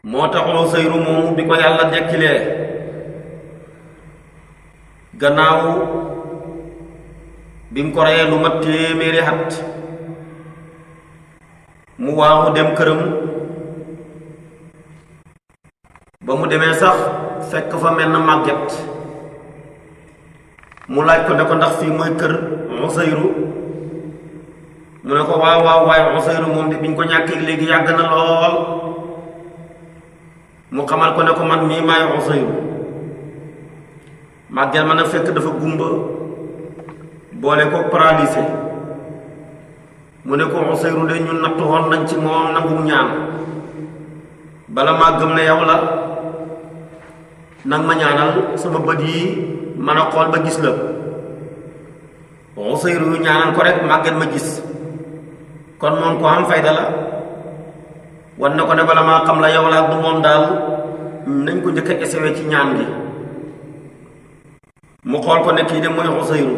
moo tax Usayru moomu bi ko yàlla dekkilee gannaaw bi mu ko reyee lu mat téeméeri at mu waaxu dem këram ba mu demee sax fekk fa mel na màgget mu laaj ko ne ko ndax fii mooy kër Usayru mu ne ko waaw waaw waaye Usayru moom de biñ ko ñàkkee léegi yàgg na lool mu xamal ko ne ko man mii maay Usayru màgget ma nag fekk dafa gumba boole ko paralysé mu ne ko Usayru de ñun nattu woon nañ ci moom nangu ñaan bala maa gëm ne yow la nag ma ñaanal sama bët yi mën a xool ba gis la Usayru ñaanal ko rek màgget ma gis kon moom ko am fayda la wan na ko ne bala maa xam la yow la ak du moom daal nañ ko njëkk a essayé ci ñaan gi mu xool ko ne kii de mooy Usayru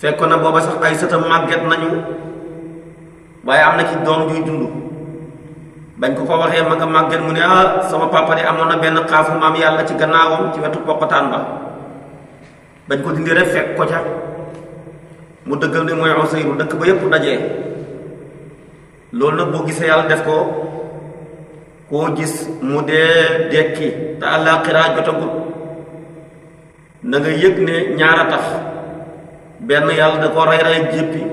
fekk na booba sax ay sëtam màgget nañu waaye am na ci doom juy dund bañ ko ko waxee ma nga màgget mu ne sama papa de amoon na benn xaafu maam yàlla ci gannaawam ci wetu poqataan ba bañ ko dindi rek fekk ko ca mu dëggal ne mooy Usayru dëkk ba yépp dajee loolu nag boo gisee yàlla def ko koo gis mu dee dekki te àllaaxira jotagut na nga yëg ne ñaar a tax benn yàlla da ko rey jéppi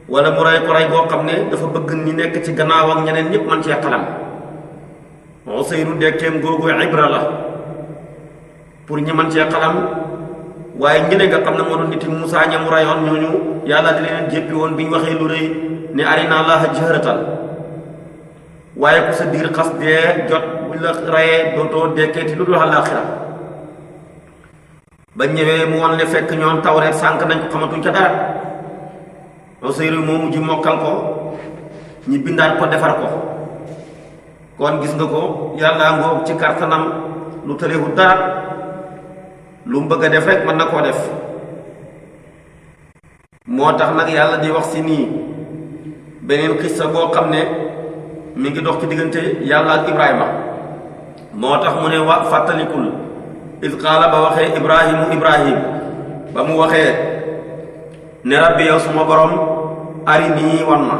wala mu rey ko rey boo xam ne dafa bëgg ñi nekk ci gannaaw ak ñeneen ñëpp man cee xalam Usayru dekkeem googu ibra la pour ñi man cee xalam waaye ñeneen nga xam ne moo doon niti Muusaa ña mu reyoon ñooñu yàlla di leen jéppi woon bi ñu waxee lu rëy ne arinaa Allaaha jahratan waaye ku sa diir xas dee jot buñ la reyee dootoo dekkeeti lu dul àllaaxira ba ñëwee mu wan le fekk ñoom Tawreet sànq nañ ko xamatuñ ca dara Usayru moo mujj mokkal ko ñi bindaat ko defar ko kon gis nga ko yàlla ngoog ci kartanam lu tëlewul dara lu mu bëgg a def rek mën na koo def moo tax nag yàlla di wax si nii beneen xissa boo xam ne mi ngi dox ci diggante yàlla ak Ibrahima moo tax mu ne wa fàttalikul iz qaala ba waxee Ibrahim ba mu waxee ne rabbi yow suma borom arinii wan ma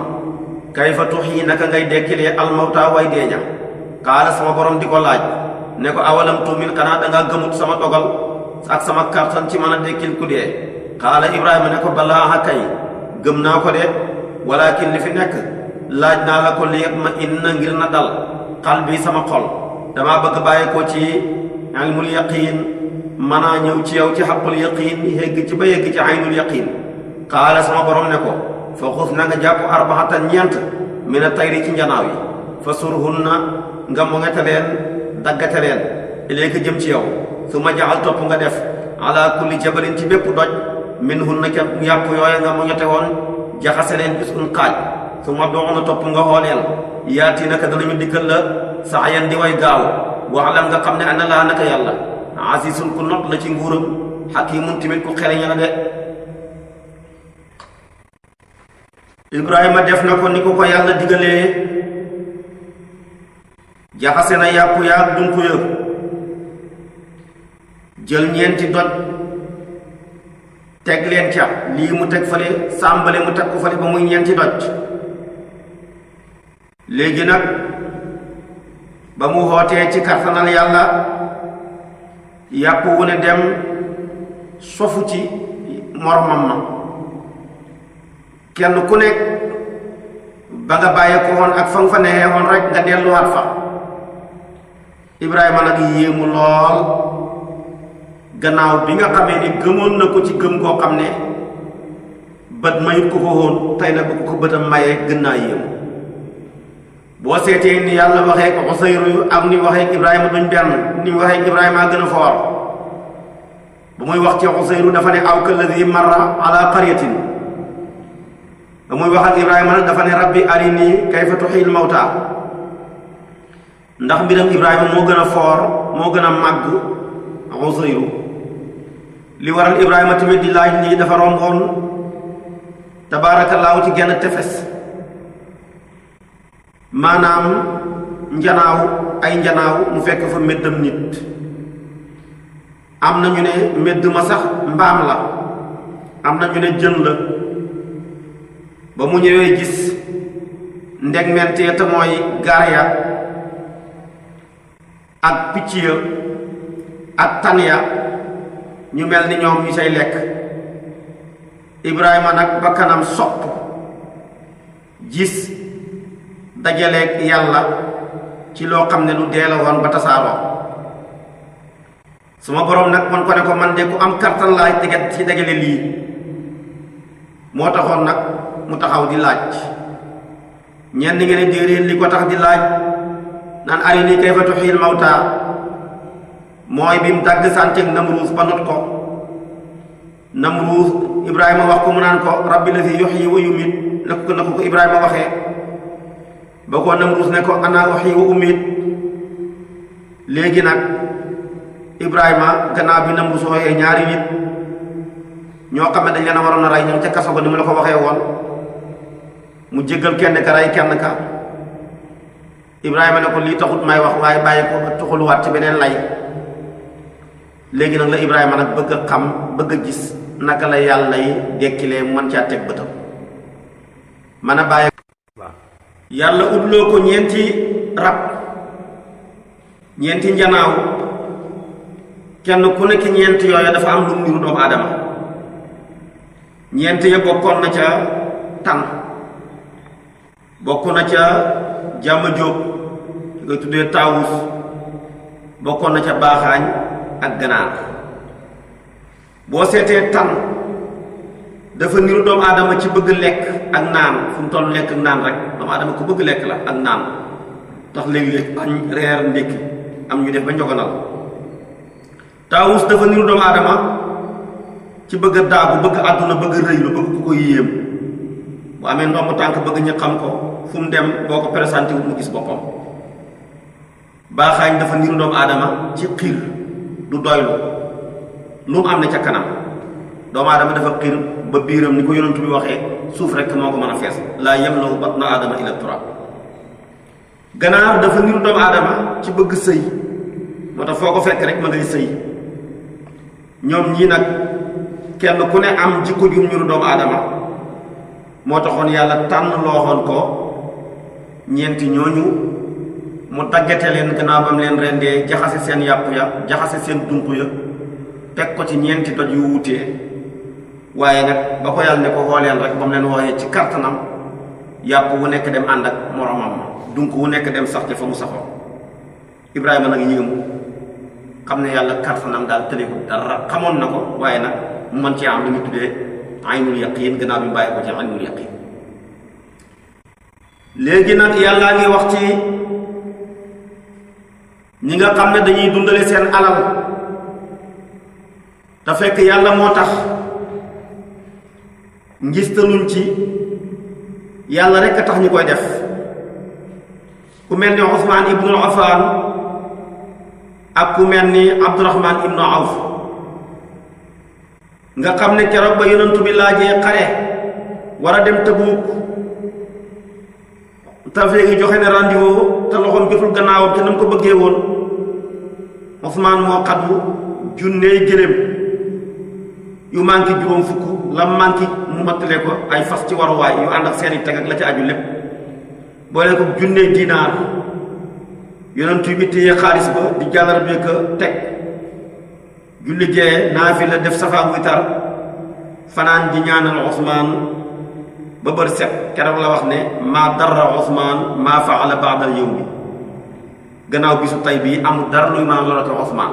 kayfa tuxyi naka ngay dekkilee almawta way deeña qaala sama borom di ko laaj ne ko awalam tuumin xanaa dangaa gëmut sama dogal ak sama kartan ci mën a dekkil ku dee qaala Ibrahima ne ko balaa kay gëm naa ko de walakin li fi nekk laaj naa la ko li ma inna ngir na dal xal bi sama xol damaa bëgg bàyyi ko ci ilmul yaqiin mën a ñëw ci yow ci xaqul yaqiin yegg ci ba yegg ci aynul yaqiin qaala sama borom ne ko fa xus na nga jàpp arbaxatan ñeent mina tayri ci njanaaw yi fa surhunna nga moŋete leen daggate leen ilayka jëm ci yow su ma jaxal topp nga def ala kulli jabalin ci bépp doj minhunna ca yàpp yooya nga moŋete woon jaxase leen bis un xaaj su ma doxuna topp nga xooleel yaati naka danañu dikkal la saxyan di way gaaw waxlam nga xam ne ana laa naka yàlla asisun ku not la ci nguuram xakimun timit ku xereña la de Ibrahima def na ko ni ko yàlla digalee jaxase na yàpp yaag dunku ya jël ñeenti doj teg leen ca lii mu teg fale sàmbale mu teg ko fale ba muy ñeenti doj léegi nag ba mu xootee ci kartanal yàlla yàpp wu ne dem sofu ci moromam ma kenn ku nekk ba nga bàyyee ko woon ak fa nga fa neexee woon rek nga delluwaat fa Ibrahima nag yéemu lool gannaaw bi nga xamee ni gëmoon na ko ci gëm koo xam ne bët mayut ko ko woon tey na bu ko bëtam mayee gën naa yéemu boo seetee ni yàlla waxee ko Usayru ak ni waxee Ibrahima duñ benn ni waxee Ibrahima gën a foor bu muy wax ci Usayru dafa ne aw kalladi marra ala qaryatin ba muy wax ak Ibrahima nag dafa ne rabbi arini kayfa tuhyil mawta ndax mbiram Ibrahima moo gën a foor moo gën a màgg Usayru li waral Ibrahima tamit di laaj lii dafa romboon tabaarakallaahu ci genn tefes maanaam njanaaw ay njanaaw mu fekk fa méddam nit. am na ñu ne médd ma sax mbaam la, am na ñu ne jën la. ba mu ñëwee gis ndegmentee te mooy gaar ya ak picc ya ak tan ya ñu mel ni ñoom ñu say lekk. Ibrahima nag ba kanam sopp gis dajaleeg yàlla ci loo xam ne lu dee la woon ba tasaaroo. suma boroom nag man ko ne ko man de ku am kartan laay teget ci dajale lii. moo taxoon nag mu taxaw di laaj. ñenn ngeen ne déedéet li ko tax di laaj naan arinii kayfa tuhyil mawtaa mooy bi mu dagg santeeg Namruus ba not ko. Namruus Ibrahima wax ko mu naan ko rabbi lazi yuhyi wa yumiit na ko Ibrahima waxee. ba ko Namruus ne ko ana uhyi wa umiit. léegi nag Ibrahima gannaaw bi Namruus waxee ñaari nit ñoo xam ne dañ leen a waroon a rey ñoom ca kaso ba ni mu la ko waxee woon mu jéggal kenn ka rey kenn ka. Ibrahima ne ko lii taxut may wax waaye bàyyi ko tuxuluwaat ci beneen lay. léegi nag la Ibrahima nag bëgg a xam bëgg a gis naka la yàlla yi dekkilee mu mën caa teg bëtam mën a bàyyi. yàlla utloo ko ñeenti rab ñeenti njanaaw kenn ku nekk ñeent yooyu dafa am lu mu niru doomu aadama. ñeent ya bokkoon na ca tan, bokk na ca jàmm jóob ki koy tuddee taawus, bokkoon na ca baaxaañ ak ganaar. boo seetee tan dafa niru doomu aadama ci bëgg lekk ak naan, fu mu toll lekk ak naan rek. doomu aadama ku bëgg lekk la ak naan tax léegi-léeg añ reer ndékki am ñu def ba njogonal. taawus dafa niru doomu aadama ci bëgg a daagu, bëgg àdduna, bëgg rëylu, bëgg ku ko yéem. bu amee ndomb tànk bëgg ñu xam ko, fu mu dem boo ko présenté wut mu gis boppam. baaxaañ dafa niru doomu aadama ci xiir, du doylu, lu mu am ne ca kanam. doomu aadama dafa xiir ba biiram ni ko yonent bi waxee suuf rekk moo ko mën a fees, laa yamla'u batna aadama illa turaab. ganaar dafa niru doomu aadama ci bëgg sëy, moo tax foo ko fekk rek ma ngay sëy. ñoom ñii nag kenn ku ne am jikko ju niru doomu aadama, moo taxoon yàlla tànn looxoon ko ñeenti ñooñu mu daggate leen gannaaw ba mu leen rendee, jaxase seen yàpp ya, jaxase seen dunq ya, teg ko ci ñeenti doj yu wuutee. waaye nag ba ko yàlla ne ko xooleel rek ba mu leen wooyee ci kartanam, yàpp wu nekk dem ànd ak moromam, dunq wu nekk dem sax ca fa mu saxoo. Ibrahima nag yéemu xam ne yàlla kartanam daal tële ko dara, xamoon na ko waaye nag mu mën ci am lu ñu tuddee aynul yaqiin gannaaw bi mu bàyyi ko ci aynul yaqiin. léegi nag yàllaa ngi wax ci ñi nga xam ne dañuy dundale seen alal te fekk yàlla moo tax, ngistaluñ ci, yàlla rekk a tax ñu koy def. ku mel ni Usmaan ibnu Affaan ak ku mel ni Abdurahmaan ibnu Awf nga xam ne keroog ba yonentu bi laajee xare war a dem Tabuuk te léegi joxe ne rendez-vous te loxoom jotul gannaawam te na mu ko bëggee woon. Usmaan moo xaddu junney gëléem yu manqué juróom fukk la manqué mu mattale ko ay fas ci waruwaay yu ànd ak seeni teg ak la ci aju lépp, boole ko junney dinaar. yonentu bi téye xaalis ba di jàllar bi ko teg, julli jee naafila def safa witar, fanaan di ñaanal Usmaan ba bër set. keroog la wax ne maa darra Usmaan maa faala ba'dal yawmi, gannaaw bisu tay bii amul dara luy mën a lorate Usmaan.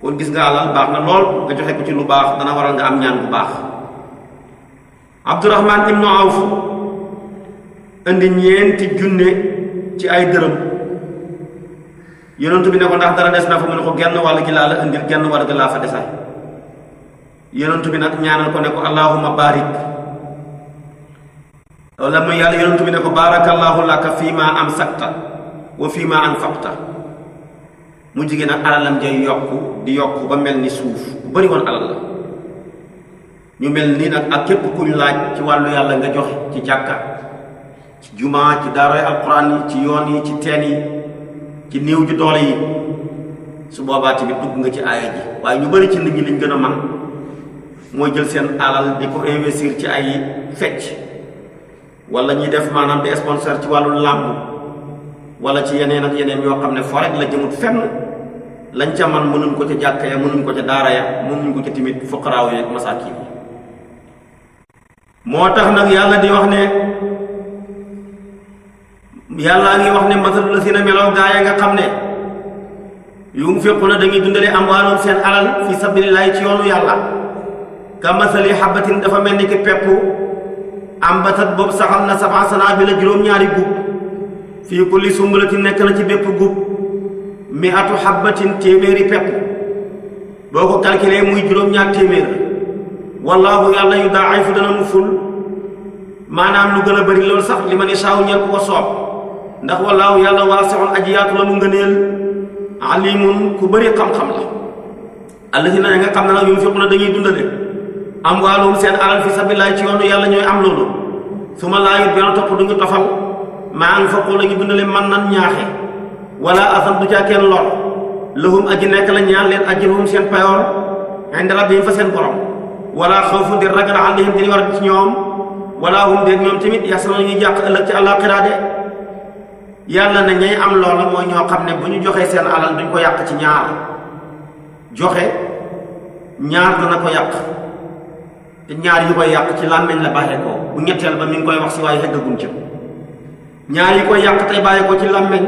kon gis nga alal baax na lool, nga joxe ko ci lu baax dana waral nga am ñaan bu baax. Abdurahmaan ibnu Awf indi ñeenti junne ci ay dërëm. yonentu bi ne ko ndax dara des na fa mu ne ko genn wàll gi laa la indil, genn wàll gi laa fa desal. yonentu bi nag ñaanal ko ne ko allahumma barik. wala muy yàlla yonentu bi ne ko barakallahu laka fii ma amsakta wa fii ma anfaqta. mu jigéen ak alalam jay yokku di yokku ba mel ni suuf, bu bari woon alal la. ñu mel nii nag ak képp kuñ laaj ci wàllu yàlla nga joxe ci jàkka, ci jumaa ci daaray alquran yi ci yoon yi ci teen yi ci néew ju doole yi su boobaa tamit dugg nga ci aaya ji. waaye ñu bari ci nit ñi liñ gën a man mooy jël seen alal di ko investir ci ay fecc wala ñuy def maanaam di sponsor ci wàllu làmb wala ci yeneen ak yeneen yoo xam ne foo rek la jëmut fenn lañ ca man mënuñ ko ca jàkka ya mënuñ ko ca daara ya mënuñ ko ca tamit fuqaraaw yeeg masaakin yi. moo tax nag yàlla di wax ne yàllaa ngi wax ne masalul lazina meloo gaaya nga xam ne yunfiquna dañuy dundale amwaalum seen alal fi sabilillahi ci yoonu yàlla ka masali habatin dafa mel ni ki peppu ambatat boobu saxal na sab'a sanaabila juróom-ñaari gub fii kulli sumbulatin nekk na ci bépp gub mi'atu habatin téeméeri pepp boo ko calculé muy juróom-ñaar téeméer wallaahu yàlla yudaa'ifu dana mu ful maanaam lu gën a bëri loolu sax li man yashaa'u ñeel ko soob ndax wallaahu yàlla waasi'un aji yaatu la mu ngëneel alimun ku bëri xam-xam la. allazina nga xam ne nag yunfiquna dañuy dundale amwaalum seen alal fi sabilillahi ci yoonu yàlla ñooy am loolu suma laa yutbi'una topp du ngi tofal maa anfaqu la ñu dundale man nan ñaaxe wala asam du caa kenn lor lahum aji nekk la ñaan leen ajruhum seen payoor inda rabbihim fa seen borom wala xawfun di ragal alayhim di war ci ñoom wala hum déeg ñoom tamit yaxzanun ñuy jàq ëllëg ci àllaaxira de. yàlla na ñay am loola mooy ñoo xam ne bu ñu joxee seen alal duñ ko yàq ci ñaar joxe ñaar dana ko yàq te ñaar yi koy yàq ci làmmeñ la bàyyee ko bu ñetteel ba mi ngi koy wax si waaye xeggaguñ ca ñaar yi koy yàq tey bàyyee ko ci làmmeñ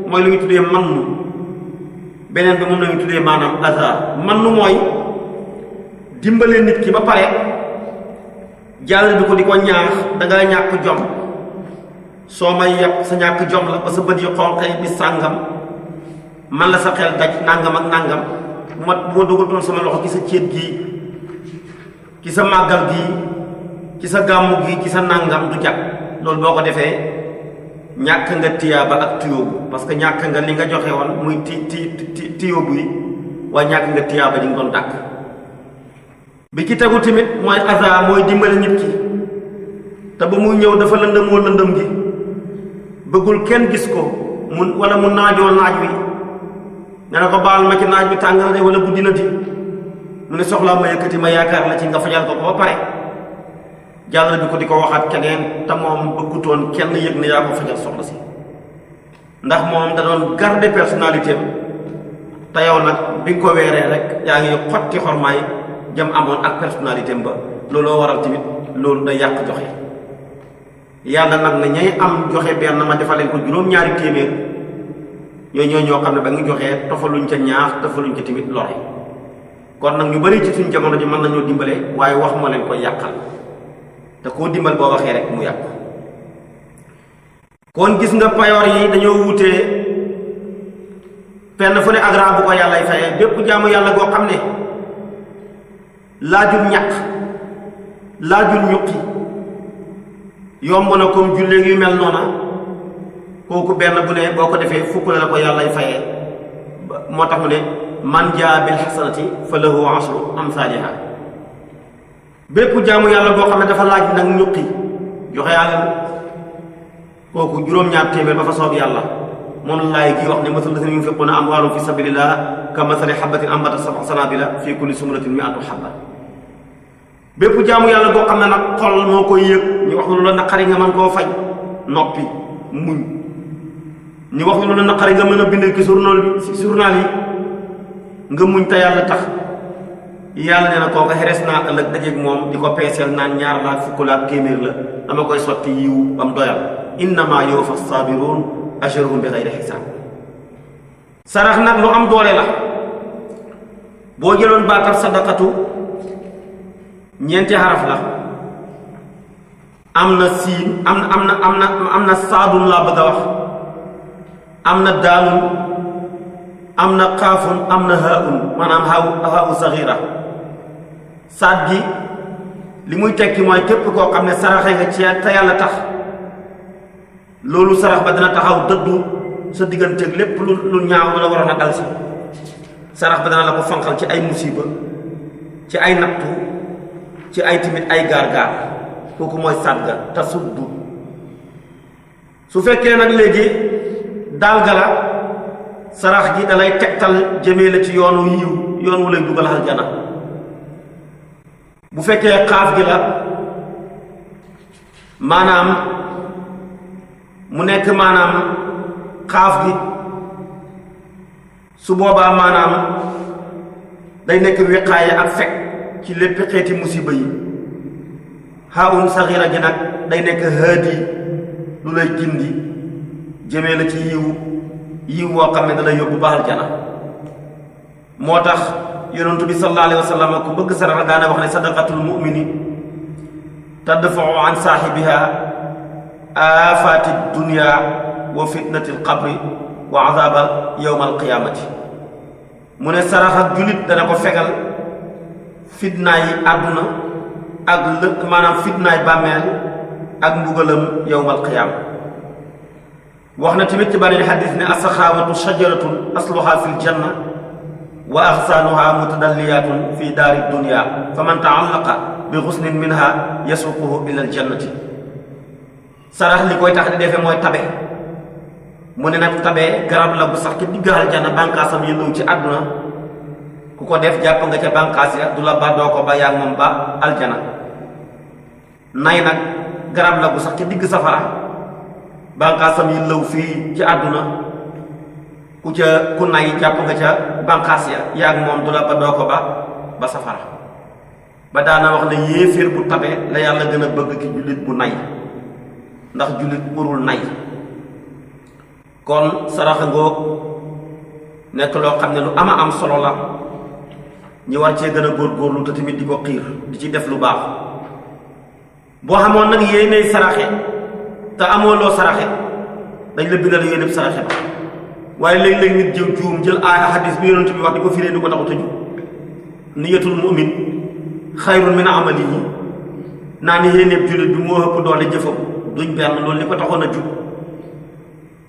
mooy lu ñu tuddee mannu beneen bi moom la ñu tuddee maanaam azar mannu mooy dimbale nit ki ba pare jàll bi ko di ko ñaax danga ñàkk jom soo may yàq sa ñàkk jom la ba sa bët yi xonqee bi sàngam man la sa xel daj nàngam ak nàngam bu ma dugaltoon sama loxo ci sa céet gii ci sa màggal gii ci sa gàmmu gii ci sa nàngam du jag loolu boo ko defee ñàkk nga tiyaaba ak tuyóobu parce que ñàkk nga li nga joxe woon muy tuyóobu yi waaye ñàkk nga tiyaaba di nga doon dàkk bi ci tegu tamit mooy asa mooy dimbale nit ki te ba muy ñëw dafa lëndëmoo lëndëm gi bëggul kenn gis ko wala mu naajoo naaj wi nga ne ko baal ma ci naaj bi tàng na de wala guddi na di mu ne soxlaa ma yëkkati ma yaakaar la ci nga fajal ko ba pare jàll bi ko di ko waxaat keneen te moom bëggutoon kenn yëg ne yaa ko fajal soxla si ndax moom da doon garder personnalité am te yow nag bi nga ko weeree rek yaa ngi xotti xormaay jam amoon ak personnalité am ba looloo waral tamit loolu day yàq joxe yàlla nag ne ñay am joxe benn ma defal leen ko juróom-ñaari téeméer ñooy ñoo xam ne ba ngi joxee tofaluñ ca ñaax tofaluñ ca tamit lore kon nag ñu bari ci suñ jamono ji mën nañoo dimbale waaye wax ma leen koy yàqal te koo dimbal boo waxee rek mu yàqu. kon gis nga payoor yi dañoo wutee fenn fu ne agra bu ko yàllay fayee bépp jaamu yàlla goo xam ne laajul ñàkk laajul ñuqi yomb na comme jullee yu mel noona kooku benn bu ne boo ko defee fukk la ko yàllay fayee moo tax mu ne man jaa bil hasanati fa lahu ashru amsaaliha bépp jaamu yàlla boo xam ne dafa laaj nag ñuqi joxe alal kooku juróom-ñaar téeméer ba fa soob yàlla moom la laay gi wax ne masalu lazina yunfiquuna amwaalahum fi sabilillah ka masali habatin ambatat sab'a sanaabila fi kulli sumratin mi'atu habba bépp jaamu yàlla boo xam ne nag xol moo koy yëg ñu wax lu la naqari nga mën koo faj noppi muñ ñu wax lu la naqari nga mën a bind ki journal yi nga muñ te yàlla tax yàlla nee na kooka xeres naa ëllëg dajeeg moom di ko peeseel naan ñaar laak fukk laak téeméer la dama koy sotti yiw bam doyal innama yuwaffa sabiruun ajrahum bi xayri xisaab sarax nag lu am doole la boo jëloon baatab sadaqatu ñeenti xaraf la am na siin am na saadun laa bëgg a wax am na daalun am na xaafun am na haun maanaam haawu saxiira saat gi li muy tekki mooy képp koo xam ne saraxe nga ci te yàlla tax loolu sarax ba dina taxaw dëddu sa digganteeg lépp lu ñaaw lu la waroon a dal si sarax ba dana la ko fanqal ci ay musiba ci ay nattu ci ay timit ay gaar-gaar kooku mooy saat ga tasuddu su fekkee nag léegi daal ga la sarax gi dalay tegtal jëmee la ci yoonu yiw yoon wu lay dugal aljana. bu fekkee xaaf gi la maanaam mu nekk maanaam xaaf gi su boobaa maanaam day nekk wiqaaya ak fekk ci lépp xeeti musiba yi. xaawun saxira gi nag day nekk haadi lu lay gindi jëmee la ci yiw woo xam ne da lay yóbbu ba aljana. moo tax yonentu bi sallallahu alayhi wa sallam ku bëgg sarax daana wax ne sadaqatul mu'mini tadfa'u an saahibiha aafati dunya wa fitnati alqabri wa azaba yawma alqiyamati. mu ne sarax ak jullit dana ko fegal fitnaay àdduna ak maanaam fitnaay bàmmeel ak mbugalam yawmal qiyaama. wax na tamit ci bari xadis ne asaxaawatu shajaratun asluha fil janna wa axsaanuha mutadalliyatun fi daari dunya fa man taallaqa bi xusnin minha yasuquhu ila aljannati. sarax li koy tax di defee mooy tabe. mu ne nag tabe garab la bu sax ci digg aljana bànqaasam yëngaw ci àdduna ku ko def jàpp nga ca bànqaas ya du la ba doo ko ba yaa moom ba aljana. nay nag garab la bu sax ci digg safara bànqaasam yi lëw fii ci àdduna ku nay jàpp nga ca bànqaas ya yaag moom du la ba doo ko ba safara. ba daana wax ne yéeféer bu tabe la yàlla gën a bëgg ki jullit bu nay ndax jullit warul nay. kon saraxa ngoog nekk loo xam ne lu ama am solo la ñi war cee gën a góorgóorlu te tamit di ko xiir di ci def lu baax. boo xamoon nag yéenay saraxe te amoo loo saraxe dañ la bindal yéeneb saraxe ba waaye léeg-léeg nit juum jël aaya hadis bi yonent bi wax di ko firee ni ko taxut a jóg. niyatul mu'min xayrun min amalihi naa ni yéeneb jullit bi moo ëpp doole jëfam duñ benn loolu li ko taxoon a jóg.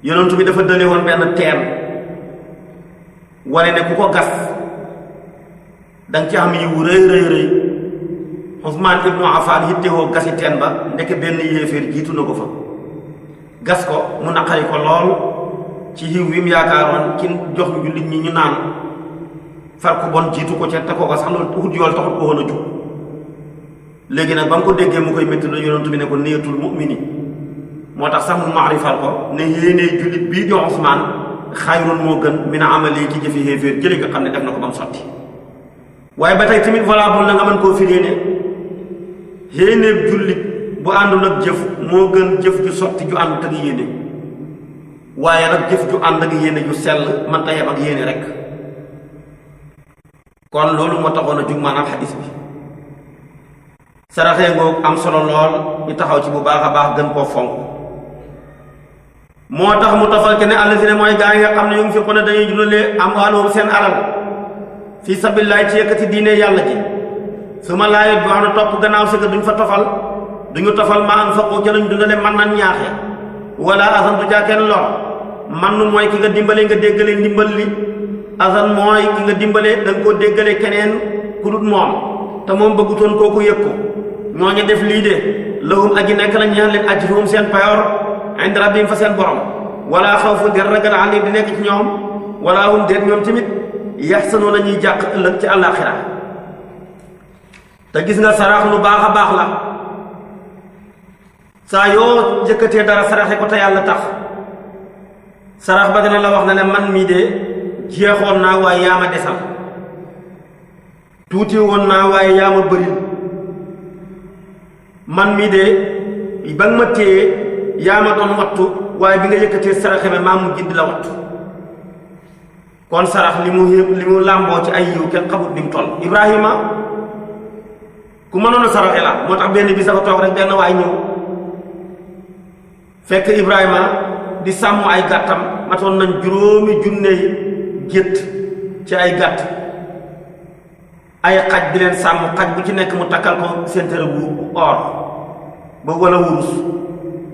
yonent bi dafa dële woon benn teen wane ne ku ko gas danga ci am yiwu rëy. Usmaan ibnu Affaan yittewoo gasi teen ba ndeke benn yéeféer jiitu na ko fa gas ko mu naqari ko lool ci yiw wi mu yaakaaroon ki jox jullit ñi ñu naan far ku bon jiitu ko ca te ko sax loolu ut yool taxut ko woon a jóg. léegi nag ba mu ko déggee mu koy métti la yonent bi ne ko niyatul mu'mini moo tax sax mu maarifal ko ne yéenee jullit bii jox Usmaan xayrun moo gën min amali ci jëfi xéeféer jëli nga xam ne def na ko ba mu sotti. waaye ba tey tamit valable na nga mën koo firee ne yéeneeb jullit bu àndul ak jëf moo gën jëf ju sotti ju ànd ak yéene. waaye nag jëf ju ànd ak yéene ju sell man ta yem ak yéene rek. kon loolu moo taxoon a jug maanaam xadis bi. saraxee ngoog am solo lool ñu taxaw ci bu baax a baax gën koo fonk. moo tax mu tofal ke ne allazina mooy gaa yi nga xam ne yunfiquna dañuy jullalee amwaalahum seen alal fi sabilillahi ci yëkkati diine yàlla ji su ma laayet bi wax na topp gannaaw sëgg duñ fa tofal duñu tofal ma anfaqu ca lañ dundale man nan ñaaxe wala asan du caa kenn lor. man mooy ki nga dimbale nga déggale ndimbal li asan mooy ki nga dimbale da nga koo déggale keneen ku dut moom te moom bëggutoon kooku yëg ko. ñooñu def lii de lahum aji nekk la ñaan leen ajruhum seen payoor inda rabbihim fa seen borom wala xawfu di ragal alayhim di nekk ci ñoom wala hum déet ñoom tamit yaxsanoon na ñuy jàq ëllëg ci àllaaxira. te gis nga sarax lu baax a baax la saa yoo jëkkatee dara saraxe ko te yàlla tax sarax ba dina la wax na ne man mii de jeexoon naa waaye yaa ma desal tuuti woon naa waaye yaa ma bëril man mii de ba nga ma téye yaa ma doon wattu waaye bi nga yëkkatee saraxe ma maa mu gidd la wattu. kon sarax li mu làmboo ci ay yiw kenn xamut ni mu toll. Ibrahima ku mënoon a saraxe la moo tax benn bi dafa toog rek benn waay ñëw fekk Ibrahima di sàmm ay gàttam matoon nañ 5,000 gétt ci ay gàtt ay xaj di leen sàmm xaj bu ci nekk mu takkal ko sentere bu or ba wala wurus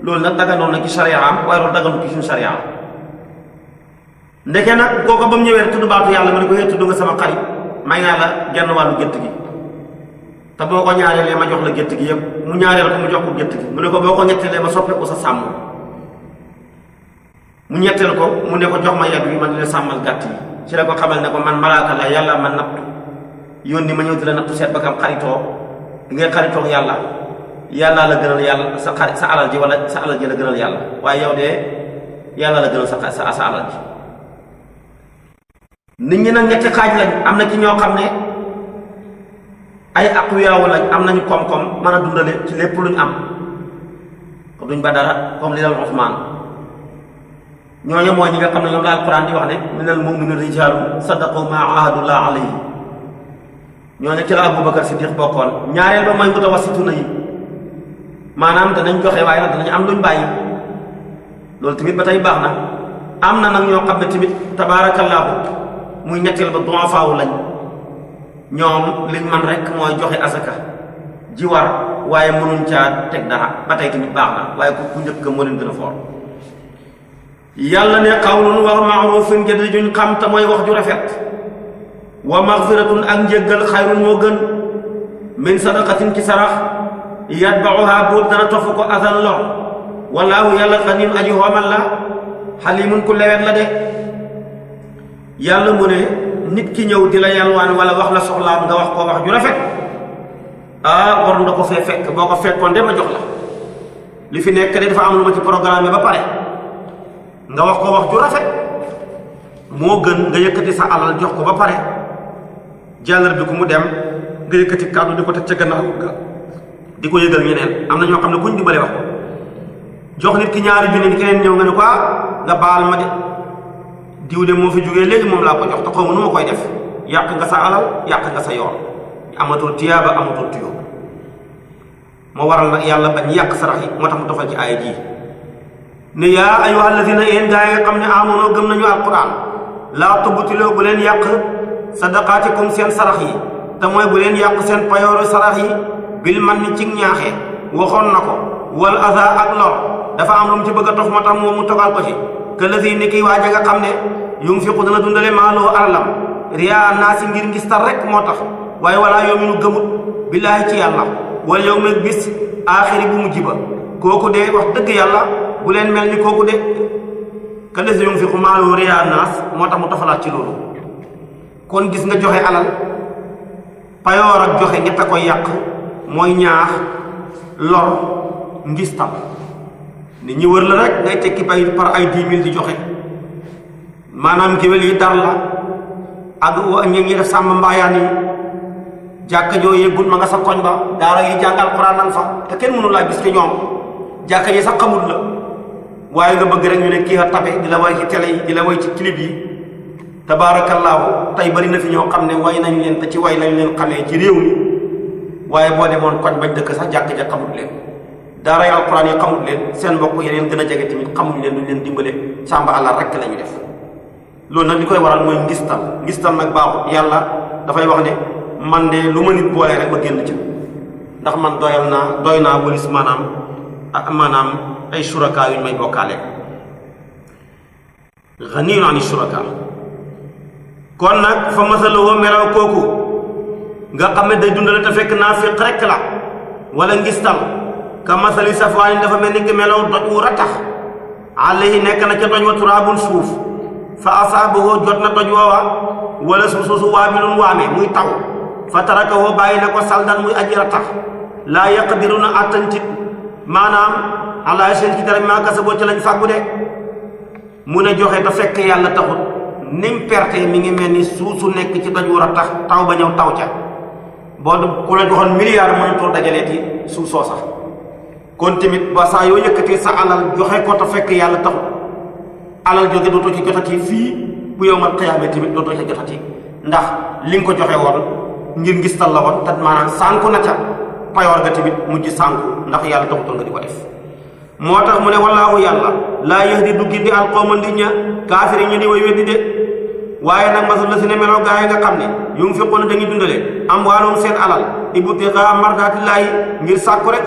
loolu nag daganoon na ci sariyaam waaye loolu daganu ci suñu sariyaam. ndeke nag kooku ba mu ñëwee tudd baatu yàlla ma ne ko tudd nga sama xarit may naa la genn wàllu gétt gi te boo ko ñaareelee ma jox la gétt gi yëpp mu ñaareel ko mu jox ko gétt gi mu ne ko boo ko ñettelee ma soppe ko sa sàmm mu ñetteel ko mu ne ko jox ma yat wi man di la sàmmal gàtt yi ci la ko xamal ne ko man malaaka la yàlla man nattu yónni ma ñëw di la nattu seet ba kam xaritoo di ngay xaritoog yàlla yàlla la gënal yàlla sa alal ji wala sa alal ji la gënal yàlla waaye yow de yàlla la gënal sa alal ji. nit ñi nag ñetti xaaj lañ am na ci ñoo xam ne ay aqwiyaaw lañ am nañu koom-koom mën a dundale ci lépp luñ am ko duñ ba dara comme li dal Usmaan ñooñu mooy ñi nga xam ne ñoom la alquran di wax ne minal mu'minina rijaalun sadaqu ma ahadullah alayhi ñooñu ci la Abubakar Siddiq bokkoon. ñaareel ba mooy mutawassituna yi maanaam danañ joxe waaye nag danañ am luñ bàyyi loolu tamit ba tey baax na. am na nag ñoo xam ne tamit tabaarakallaahu muy ñetteel ba du'afaaw lañ ñoom liñ man rek mooy joxe asaka ji war waaye mënuñ caa teg dara ba tey tamit baax na waaye ku njëkk moo leen gën a foor. yàlla ne qawlun wax ma'ruufun jënd juñ xam te mooy wax ju rafet wa maghfiratun ak njëggal xayrun moo gën min sadaqatin ci sarax yatba'uha boobu dana tofu ko asan lor wallaahu yàlla xaniyyun aji xoomal la xalimun ku lewet la de. yàlla mu ne nit ki ñëw di la yalwaan wala wax la soxlaam nga wax ko wax ju rafet war nga ko fee fekk boo ko fekkoon de ma jox la li fi nekk de dafa am lu ma ci programme ba pare nga wax ko wax ju rafet moo gën nga yëkkati sa alal jox ko ba pare jàllar bi ku mu dem nga yëkkati kàddu di ko teg ca gannaaw ga di ko yëgal ñeneen. am na ñoo xam ne kuñ dimbale wax ko jox nit ki ñaari junni keneen ñëw nga ne ko nga baal ma de diw de moo fi jógee léegi moom laa ko jox te xaw ma nu ma koy def yàq nga sa alal yàq nga sa yoon amatul tiyaaba amatul tuyo moo waral nag yàlla bañ yàq sarax yi moo tax mu tofal ci aaya ji ne yaa ayyuha alladina yéen gaa yi nga xam ne amonoo gëm nañu alquran laa tubtiloo bu leen yàq sadaqaatikum seen sarax yi te mooy bu leen yàq seen payooru sarax yi bil man ni ci ñaaxee waxoon na ko wal aza ak lor dafa am lu mu ci bëgg a tof moo tax moom mu togal ko ci këlësi ni kiy waaja nga xam ne yunfiqu dana dundale maaloo alalam riyaa naasi ngir ngistal rek moo tax waaye walaa yominu gëmut billaahi ci yàlla wala yow meg bis aaxiri bu mujj ba kooku de wax dëgg yàlla bu leen mel ni kooku de këlësi yunfiqu maaloo riyaa naas moo tax mu tofalaat ci loolu. kon gis nga joxe alal payoor ak joxe ñett a koy yàq mooy ñaax lor ngistal nit ñi wër la rek ngay tekki bay par ay 10 000 di joxe maanaam géwél yi dar la ak ñi def sàmm mbaayaan yi jàkka joo yëgul ma nga sa koñ ba daara yi jàngal Alxuraan nan fa te kenn mënu laa gis ci ñoom jàkka yi sax xamul la waaye nga bëgg rek ñu ne kii a tabe di la way ci télé yi di la way ci clip yi tabaarakallaahu tey bari na fi ñoo xam ne way nañ leen te ci way lañ leen xamee ci réew mi waaye boo demoon koñ bañ dëkk sax jàkka ja xamul leen daara yi Alxuraan yi xamul leen seen mbokk yeneen gën a jege tamit xamuñ leen luñ leen dimbale sàmba àllar rek la ñu def loolu nag li koy waral mooy ngistal nag baaxut yàlla dafay wax ne man de lu ma nit boolee rek ma génn ci ndax man doy naa walis maanaam ay suraka yuñ may bokkaale ganiyun ani suraka. kon nag fa masaluhu melaw kooku nga xam ne day dundale te fekk naafiq rek la wala ngistal ka masali safwaanin dafa mel ni ki melaw doj wu ratax alayhi nekk na ca doj wa turaabun suuf fa asaabahu jot na doj woowa wala suusu waabilun waame muy taw fa tarakahu bàyyi na ko saldan muy aji ratax laa yaqdiruna attantit maanaam ala seen ci dara maa kasaboo ci lañ fàggu de mun a joxe te fekk yàlla taxut nim perte mi ngi mel ni suusu nekk ci doj wu ratax taw ba ñëw taw ca boo ku la joxoon milliard mënatoo dajaleeti suuf soo sax kon tamit ba saa yoo yëkkatee sa alal joxe ko te fekk yàlla taxut alal jóge dootoo ci jotati fii bu yow mal xiyaamee tamit dootoo ci jotati ndax li nga ko joxe woon ngir ngistal la woon te maanaam sànku na ca payoor ga tamit mujj sànku ndax yàlla taxutoon nga di ko def. moo tax mu ne wallaahu yàlla laa yahdi du gindi alqawma nit ña kaafiri ñu di way weddi de waaye nag masul la si ne meloo gaa yi nga xam ne yunfiquuna dañuy dundale amwaalahum seen alal ibtigaa mardaatillaahi ngir sàkku rek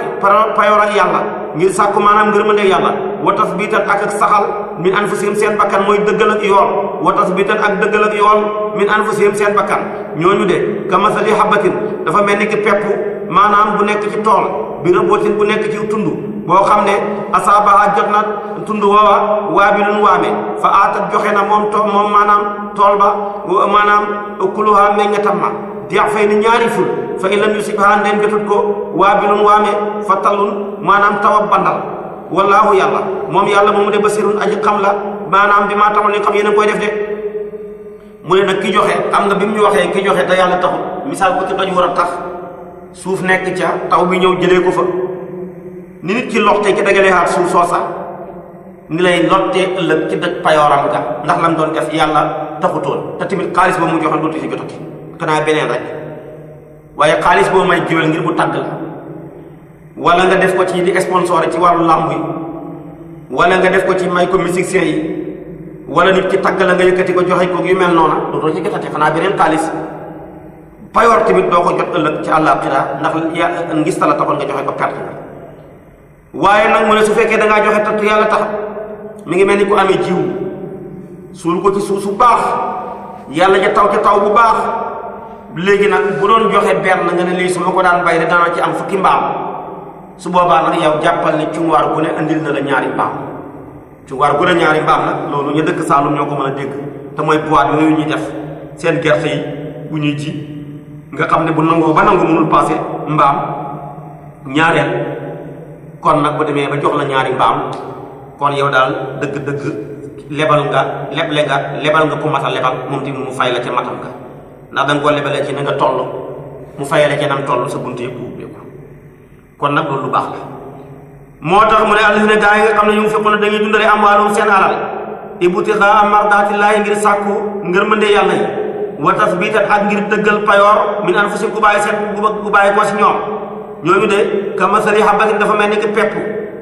payoor ak yàlla ngir sàkku maanaam ngërmande yàlla wa tasbitan ak saxal min anfusihim seen bakkan mooy dëggal ak yool wa tasbitan ak dëggal ak yool min anfusihim seen bakkan ñooñu de ka masali habatin dafa mel ni ki pepp maanaam bu nekk ci tool bi rëbbootin bu nekk ci tund boo xam ne asaabaha jot na tund woowa waabilun waame fa aatat joxe na moom maanaam tool ba maanaam ukuluha meññatam ma deex fay ni ñaari ful fa in lam yusibha ndeen jotut ko waabilun waame fa tallun maanaam tawa bandal wallaahu yàlla moom yàlla moomu de basirun aji xam la maanaam bi maa taxul ni xam yéen a koy def de mu ne nag ki joxe xam nga bi mu ñu waxee ki joxe te yàlla taxul misaal ko ci doj war a tax suuf nekk ca taw bi ñëw jëlee ko fa ni nit ki loxte ci dagalee xaat suuf soosa ni lay lottee ëllëg ci dëj payooram ga ndax lam doon def yàlla taxutoon te tamit xaalis ba mu joxe dootu ci jotati xanaa beneen rek waaye xaalis boo may jiwel ngir mu tàgg la wala nga def ko ci di sponsor ci wàllu làmb yi wala nga def ko ci may ko musicien yi wala nit ki tàgg la nga yëkkati ko joxe ko yu mel noona dootoo ci jotati xanaa beneen xaalis payoor tamit doo ko jot ëllëg ci àllaaxira ndax ngis la taxoon nga joxe ko perte waaye nag mu ne su fekkee da ngaa joxe tattu yàlla tax mi ngi mel ni ku amee jiw suul ko ci suuf su baax yàlla ja taw ca taw bu baax léegi nag bu doon joxe benn nga ne lii su ma ko daan bay de dana ci am fukki mbaam su boobaa nag yow jàppal ne cunwaar gu ne andil na la ñaari mbaam cunwaar gu ne ñaari mbaam nag loolu ñu dëkk Saalum ñoo ko mën a dégg te mooy boîte yooyu ñuy def seen gerte yi bu ñuy ji nga xam ne bu nangoo ba nangu mënul passé mbaam ñaareel kon nag bu demee ba jox la ñaari mbaam kon yow daal dëgg-dëgg lebal nga ku matal lebal moom tamit mu fay la ca matal nga ndax da nga koo lebalee ci na nga toll mu fayale ca nam toll sa bunt yëpp ubbeeku kon nag loolu lu baax la moo tax mu ne allazina gaa yi nga xam ne ñu ngi fekkoon ne dañuy dundale amwaalum seen alal ibtigaa mardaatillaahi ngir sàkku ngërmande yàlla yi wa tasbiitan ak ngir dëggal payoor min anfusihim ku bàyyi seen ku bàyyi ko si ñoom ñooñu de kamasali habatin dafa mel ni ki pepp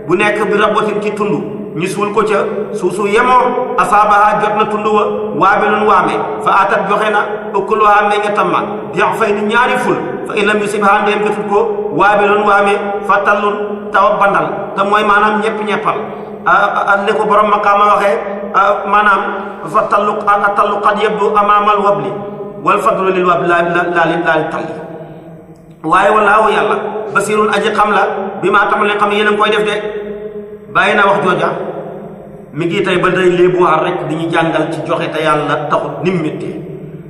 bu nekk bi rabotin ci tund ñu suul ko ca suusu yemoo asaabaha jot na tund wa waabilun waame fa atat joxe na ukuluha meññatam ma deex fay ni ñaari ful fa in lam yusibha ndeem jotut ko waabilun waame fa tallun tawa bandal te mooy maanaam ñeppal ne ko borom maqaama waxee maanaam fa tallu qad yabdu amaamal wabli wal fadlu lil wabli laa li talli waaye wallaahu yàlla basirun aji xam la bi maa tamal ne xam yéen a ngi koy def de bàyyi na wax jooja mi ngi tey ba day léebuwaar rek di ñu jàngal ci joxe te yàlla taxut nim métti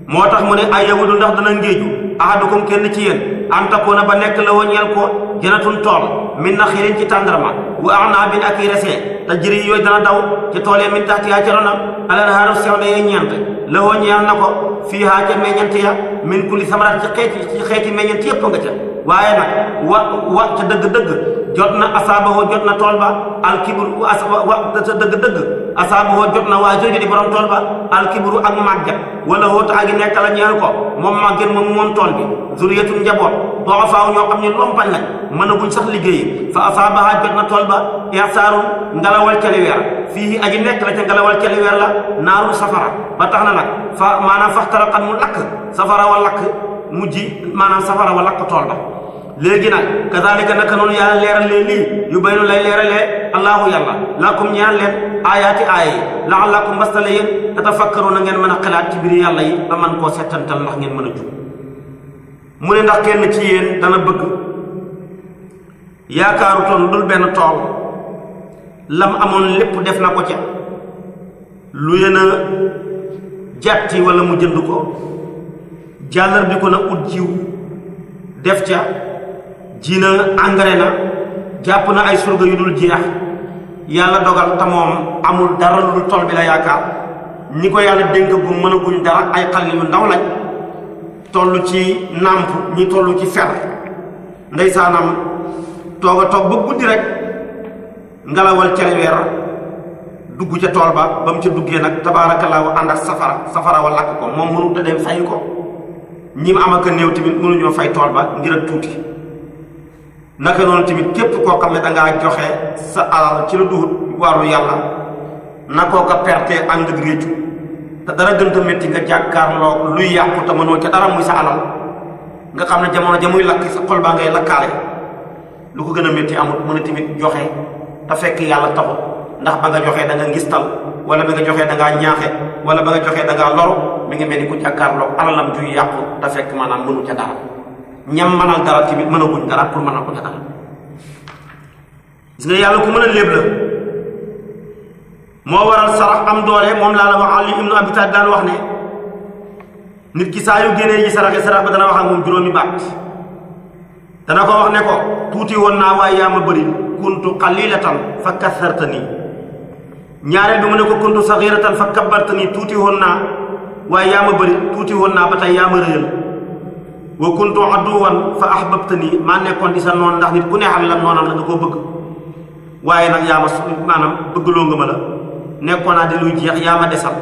moo tax mu ne ay yahudu ndax dana ngéeju ahadukum kenn ci yéen an takuuna ba nekk la wañeel ko janatun tool min naxiilin ci tàndarma wa a'naabin ak i resee tajri yooyu dana daw ci tool yi min tahtihaa ca ronam al-anhaaru sew na yee ñeent la wañeel na ko fiihaa ca meññant ya min kulli samaraat ci xeeti meññant yépp nga ca waaye nag wa ca dëgg-dëgg jot na asaabahoo jot na tool ba alkibru sa dëgg-dëgg asaabahoo jot na waa jooju di borom tool ba alkibru ak màgget wala wóotu ak i nekk la ñeel ko moom màgget moom tool bi zuriyatun njaboot doo faaw ñoo xam ne lompañ lañ mën a guñ sax liggéeyi fa asaabaha jot na tool ba insaarun ngalawal caliweer fii aji nekk la ca ngalawal caliweer la naaru safara ba tax na nag fa maanaam faxtaraqat mu lakk safara wa lakk mujji maanaam safara wa lakk tool ba léegi nag kazalika naka noonu yàlla leeral leen lii yu baynu lay leeralee allahu yàlla lakum ñaan leen aayaati aaya yi la'allakum mbastale yéen tatafakkaruuna ngeen mën a xalaat ci biir yàlla yi ba man koo settantal ndax ngeen mën a jub mu ne ndax kenn ci yéen dana bëgg yaakaarutoon dul benn tool lam amoon lépp def na ko ca lu yéen a jàtti wala mu jënd ko jàllar bi ko na ut jiw def ca ji na engrais na jàpp na ay surga yu dul jeex yàlla dogal te moom amul dara lu dul tool bi la yaakaar ñi ko yàlla dénk bu mën a guñ dara ay xale yu ndaw lañ toll ci nàmp ñi toll ci fer ndeysaanam toog a toog ba guddi rek ngelawal celeweer dugg ca tool ba mu ca duggee nag tabaarakallaahu ànd ak safara wa lakk ko moom mënut a dem fay ko ñi mu am ak néew tamit mënuñoo fay tool ba ngir ak tuuti naka noonu tamit képp koo xam ne dangaa joxe sa alal ci la duhut waaru yàlla na koo ko perte ànd ak réccu te dara gën a métti nga jàkkaarloo luy yàqu te mënoo ca dara muy sa alal nga xam ne jamono ja muy lakk sa xol baa ngay lakkaale lu ko gën a métti amul mën a tamit joxe te fekk yàlla taxut ndax ba nga joxee da nga ngistal wala ba nga joxee da ngaa ñaaxe wala ba nga joxee da ngaa loru mi ngi mel ni ku jàkkaarloo alalam juy yàqu te fekk maanaam mënu ca dara ñam mënal dara tamit mën a guñ dara pour mënal ko ca dara gis nga yàlla ku mën a léeb la moo waral sarax am doole. moom laa la wax Ali ibnu Abi Talib daan wax ne nit ki saa yu génnee ji sarax ba dana wax ak moom juróomi baat. dana ko wax ne ko tuuti woon naa waaye yaa ma bëri kuntu qalilatan fa kasartani. ñaareel bi mu ne ko kuntu saxiratan fa kabbartani, tuuti woon naa waaye yaa ma bëri tuuti woon naa ba tey yaa ma rëyal. wa kuntu aduwan fa ahbabtani, maa nekkoon di sa noon ndax nit ku ne xam la noonam la nga koo bëgg waaye nag yaa ma maanaam bëggloo nga ma la. nekkoon naa di luy jeex yaa ma desal.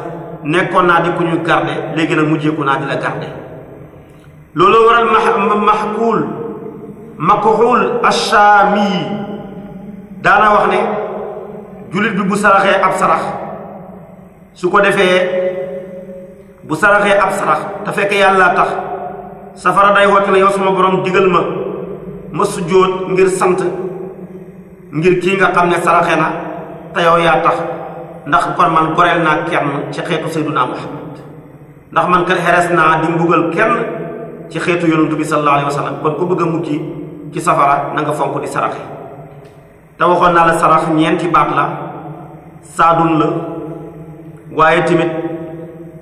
nekkoon naa di ku ñu garde léegi nag mujjeeku naa di la garde. loolu waral makxuul ashaami daana wax ne jullit bi bu saraxee ab sarax su ko defee bu saraxee ab sarax te fekk yàlla tax safara day woote ne yow sama borom digal ma sujjóot ngir sant ngir kii nga xam ne saraxe na te yow yaa tax ndax kon man goreel naa kenn ci xeetu sayduna muhammad ndax man kat xeres naa di mbugal kenn ci xeetu yonantu bi sallallahu alayhi wa sallam. kon ku bëgg a mukki ci safara na nga fonk di saraxe. te waxoon naa la sarax ñeenti baat la saadun la waaye tamit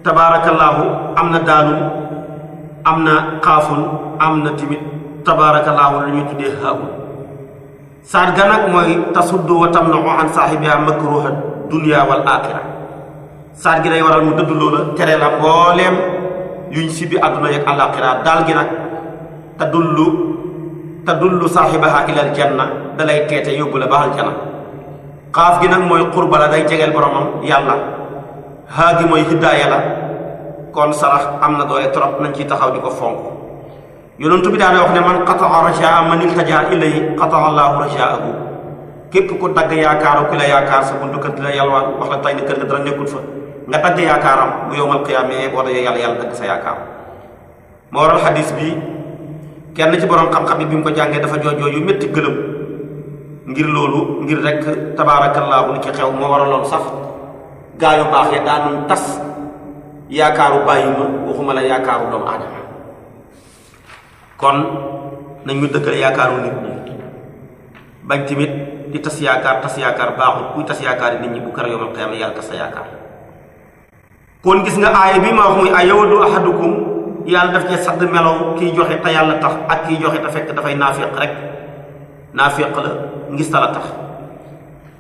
tabaarakallaahu am na daalun am na xaafun am na tamit tabaarakallaahu lu ñuy tuddee haabun. saat ga nag mooy tasuddu wa tamna'u an saahibiha makruha dunya wal aaxira. saat gi day waral mu dëdd loola tere la mbooleem yuñ si bi àdduna yeeg àllaaxira. daal gi nag tadullu saahibaha ilal janna dalay teete yóbbu la ba aljana. xaaf gi nag mooy qurba la day jegeel boromam yàlla. haa gi mooy hidaaya la. kon sarax am na doole trop nañ ciy taxaw di ko fonk. yonentu bi daana wax ne man qataa rajaa man iltajaa ilayhi qataa allaahu rajaahu. képp ku dagg yaakaaru ki la yaakaar sa buntu kër di la yalwaan wax la tay ne kër nga dara nekkul fa nga dagg yaakaaram bu yowmal qiyaama boo dajee yàlla dagg sa yaakaar. moo waral xadis bi kenn ci borom xam-xam yi bi mu ko jàngee dafa joojoo yu métti gëlëm ngir loolu ngir rek tabaarakallaahu ni ci xew moo waraloon sax gaa yu baax ya daanuñ tas yaakaaru bàyyi ma waxuma la yaakaaru doomu aadama. kon nañ ñu dëggal yaakaaru nit ñi bañ tamit di tas yaakaar baaxul. kuy tas yaakaar yi nit ñi bu kër yawmal qiyaama yàlla tas sa yaakaar. kon gis nga aaya bi ma wax muy ayawaddu ahadukum yàlla daf cee sadd melow kiy joxe te yàlla tax ak kiy joxe te fekk dafay naafiq rek. naafiq la ngis ta la tax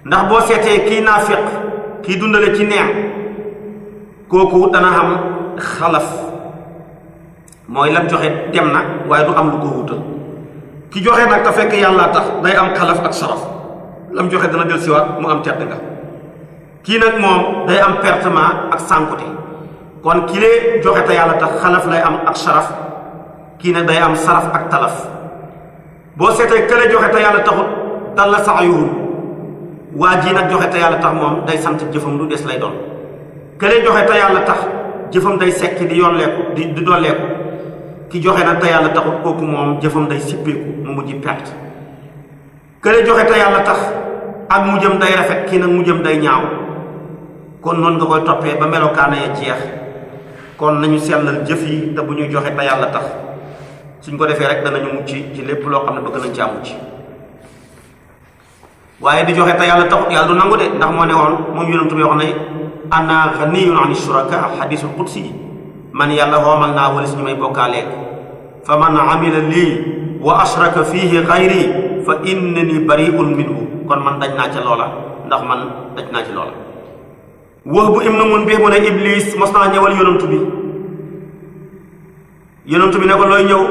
ndax boo seetee kii naafiq kii dundale ci neex kooku dana am xalaf mooy lam joxe dem na waaye du am lu ko wutal. ki joxe nag te fekk yàlla tax day am xalaf ak saraf lam joxe dana del siwaat mu am tedd nga. kii nag moom day am pertement ak sànkute. kon ki lee joxe te yàlla tax xalaf lay am ak saraf kii nag day am saraf ak talaf. boo seetee kële joxe te yàlla taxut dalla sa'yuhum waa ji nag joxe te yàlla tax moom day sant jëfam lu des lay doon. kële joxe te yàlla tax jëfam day sekki di yolleeku di dolleeku. ki joxe nag te yàlla taxut kooku moom jëfam day sippeeku mu mujj perte. kële joxe te yàlla tax ak mujjam day rafet kii nag mujjam day ñaaw. kon noonu nga koy toppee ba melokaana ya jeex. kon nañu sellal jëf yi te bu ñuy joxe te yàlla tax suñ ko defee rek danañu mucc ci lépp loo xam ne bëgg nañ caa mucc. waaye di joxe te yàlla taxut yàlla du nangu de ndax moo ne woon moom yonent bi wax ne ana ganiyyun ani shuraka hadiisul qudsi man yàlla xoomal naa wala si ñu may bokkaaleeg fa man amila lii wa ashraka fiihi xayri fa innani bari'un minhu. kon man daj naa ca loola ndax man daj naa ci loola. wax bu im na mun bi mu ne iblis mos naa ñëwal yonent bi ne ko looy ñëw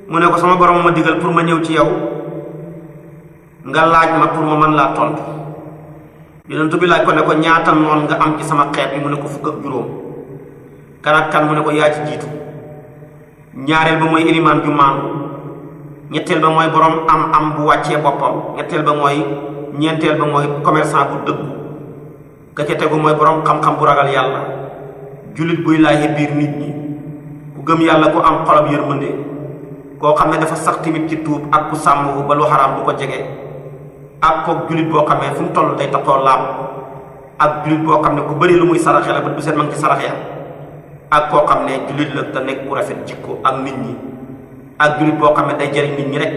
mu ne ko sama borom ma digal pour ma ñëw ci yow nga laaj ma pour ma mën laa tontu. yonent bi laaj ko ne ko ñaata noon nga am ci sama xeet bi mu ne ko fukk ak juróom. kan ak kan mu ne ko yaa ci jiitu. ñaareel ba mooy ilimaan ju maandu. ñetteel ba mooy borom am bu wàccee boppam. ñetteel ba mooy ñeenteel ba mooy commerçant bu dëggu. ka ca tegu mooy borom xam-xam bu ragal yàlla. jullit buy laaye biir nit ñi. ku gëm yàlla ku am xolab yërmande. koo xam ne dafa sax tamit ci tuub ak ku sàmm ba lu xaraam du ko jege. ak kook jullit boo xam ne fu mu toll day taxoo laab. ak jullit boo xam ne ku bëri lu muy saraxe la bët bu seen ma ngi ci saraxe ya. ak koo xam ne jullit la te nekk ku rafet jikko ak nit ñi. ak jullit boo xam ne day jëriñ nit ñi rek.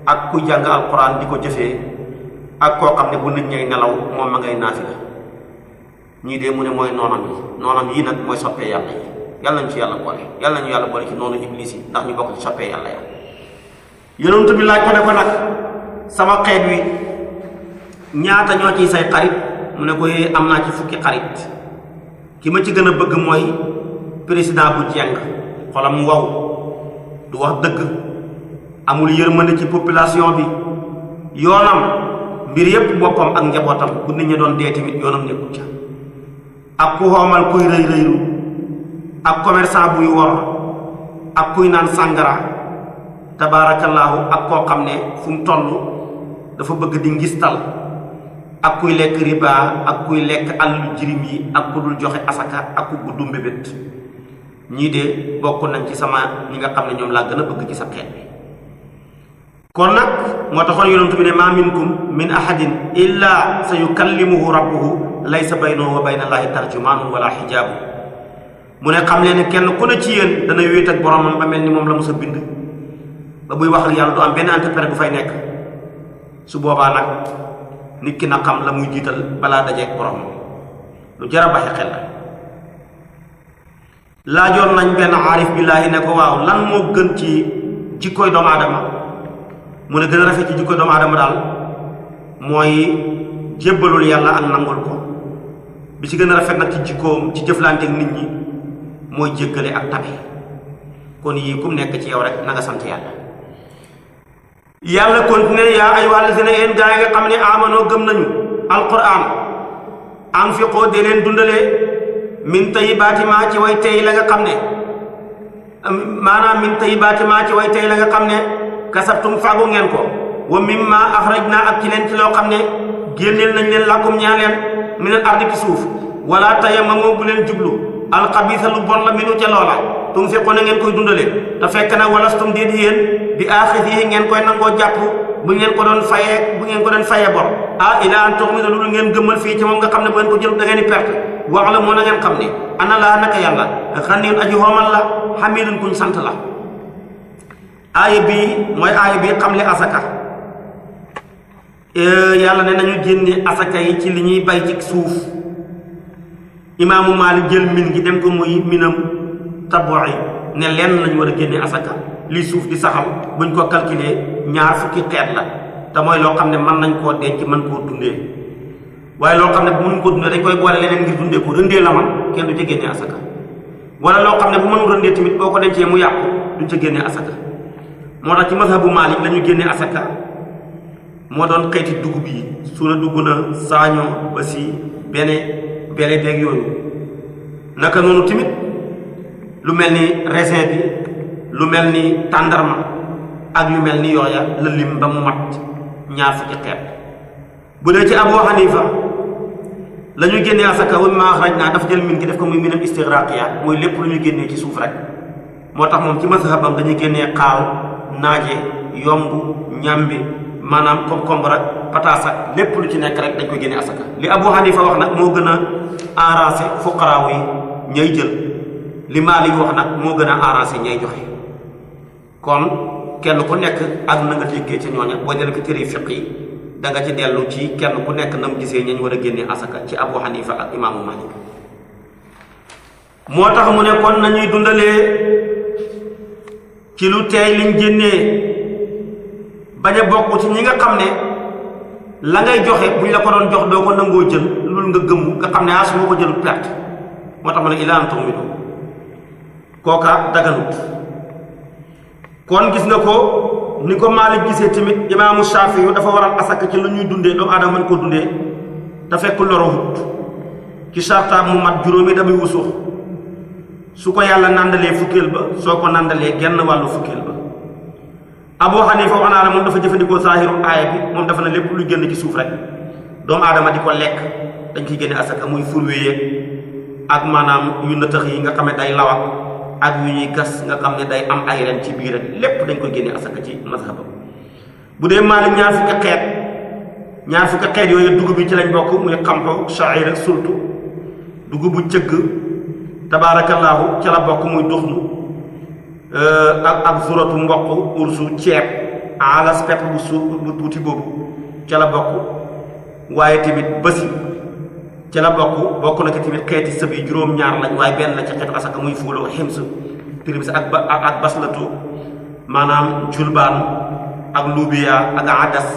ak kuy jàng alquran di ko jëfee ak koo xam ne bu nit ñay nelaw moom ma ngay naafila ñii de mu ne mooy noonam yi nag mooy soppee yàlla yi yàlla nañ ci yàlla boole yàlla nañu yàlla boole ci noonu iblis yi ndax ñu bokk ci soppee yàlla ya yonent bi laaj ko ne ko nag sama xeet wi ñaata ñoo ciy say xarit mu ne ko am naa ci fukki xarit ki ma ci gën a bëgg mooy président bu jeng xolam wow du wax dëgg amul yërmande ci population bi yoonam mbir yépp boppam ak njabootam bu nit ñi doon dee tamit yoonam nekkul ca ak ku xoomal kuy rëy rëylu ak commerçant buy wor ak kuy naan sàngara tabaarakallaahu ak koo xam ne fu mu toll dafa bëgg di ngistal ak kuy lekk riba ak kuy lekk àllu jirim yi ak ku dul joxe asaka ak ku guddu mbébét ñii de bokk nañ ci sama ñi nga xam ne ñoom laa gën a bëgg ci sa xeet bi kon nag moo taxoon yonent bi ne maa minkum min ahadin illa sa yukallimuhu rabbuhu laysa baynahu wa bayna llaahi tarjumaanun wala xijaabu mu ne xam leen ne kenn ku ne ci yéen dana wéet ak boromam ba mel ni moom la mos a bind ba buy wax ak yàlla du am benn interprète bu fay nekk su boobaa nag nit ki na xam la muy jiital balaa dajeeg boromam lu jar a bàyyi xel la laajoon nañ benn aarif billaahi ne ko waaw lan moo gën ci jikkooy doomu aadama mu ne gën a rafet ci jikkooy doomu aadama daal mooy jébbalul yàlla ak nangul ko bi ci gën a rafet nag ci jikkoom ci jëflanteeg nit ñi mooy jéggale ak tabe kon yii kum nekk ci yow rek na nga sant yàlla yàlla continué yaa ayyuhal lazina yéen gaa yi nga xam ne amanoo gëm nañu alquran anfiqoo de leen dundalee min tayyibaati maa ci way tey la nga xam ne maanaam min tayyibaati maa ci way tey la nga xam ne kasabtum fàggu ngeen ko wa mimma axrajnaa ak ci leen ci loo xam ne génneel nañ leen lakum ñaa leen minal ardi ci suuf wala tayammamu bu leen jublu alxabiisa lu bon la minu ca loola tunfiquna ngeen koy dundale te fekk na walastum déet yéen bi aaxirihi ngeen koy nangoo jàpp bu ngeen ko doon fayee bor ila an tu'minu lu ngeen gëmmal fii ci moom nga xam ne bu ngeen ko jël da ngeen di perte wax la moo na ngeen xam ne ana laa naka yàlla xaniyyun aji xoomal la xamiidun kuñ sant la aaya bii mooy aaya bii xamle asaka yàlla ne nañu génne asaka yi ci li ñuy bay ci suuf imaamu Maalik jël min gi dem ko muy minam tabu'i ne lenn lañu war a génne asaka li suuf di saxal buñ ko calculer ñaar fukki xeet la te mooy loo xam ne mën nañ koo denc mën koo dundee waaye loo xam ne bu mënuñ ko dundee dañ koy boole leneen ngir dundee ko rëndee la man kenn du ca génne asaka wala loo xam ne bu mënul rëndee tamit boo ko dencee mu yàqu duñ ca génne asaka moo tax ci mazhabu Maalik la ñu génne asaka moo doon xeeti dugub yi suuna dugg na saaño ba si bene bere beeg yooyu naka noonu tamit lu mel ni raisin bi lu mel ni tàndarma ak yu mel ni yooya la lim ba mu mat ñaar fukki xeet bu dee ci Abu Hanifa la ñu génnee asaka wa mimmaa axrajnaa dafa jël min gi def ko muy minal istigraaqiya mooy lépp lu ñu génnee ci suuf rek moo tax moom ci mazhabam dañuy génnee xaal naaje yomb ñambi maanaam concombre ak pataas ak lépp lu ci nekk rek dañ koy génne asaka li Abu Hanifa wax nag moo gën a arrangé fuqaraaw yi ñay jël li Maalik wax nag moo gën a arrangé ñay joxe kon kenn ku nekk ak na nga déggee ca ñooña boo dee ko téere fiq yi da nga ci dellu ci kenn ku nekk na mu gisee ñañ war a génne asaka ci Abu Hanifa ak imaamu Maalik moo tax mu ne kon nañuy dundalee ci lu teey liñ génnee bañ a bokk ci ñi nga xam ne la ngay joxe buñ la ko doon jox doo ko nangoo jël loolu nga gëmm nga xam ne su ma ko jël perte moo tax ma ne ilaa an tu'minu kooka daganut kon gis nga ko ni ko Maalik gisee tamit imaamu Shaafi yu dafa waral asaka ci lu ñuy dundee doomu aadama mën koo dundee te fekk lorohut ci sartaab mu mat juróomi damuy wusux su ko yàlla nandalee fukkeel ba soo ko nandalee genn wàllu fukkeel ba Abu Hanifa wax naa la moom dafa jëfandikoo saahiru aaya bi moom dafa ne lépp lu génn ci suuf rek doomu aadama di ko lekk dañ ciy génne asaka muy furwéyeeg ak maanaam yu nëtëx yi nga xam ne day lawa ak yu ñuy gas nga xam ne day am ay ren ci biir rek lépp dañ koy génne asaka ci mazhabam bu dee Maalik ñaar fukki xeet yooyu dugub bi ci lañ bokk muy xampo sha'ir sultu dugubu cëgg tabaarakallaahu ca la bokk muy duxnu ak suratu mboq ursu ceeb alas pepp bu tuuti boobu ca la bokk waaye tamit bësi ci la bokk na ko tamit xeeti sëb yi juróom-ñaar lañ waaye benn la ci xeetu asaka muy fuuloo xims tribis ak baslatu maanaam julbaan ak lubiya ak adas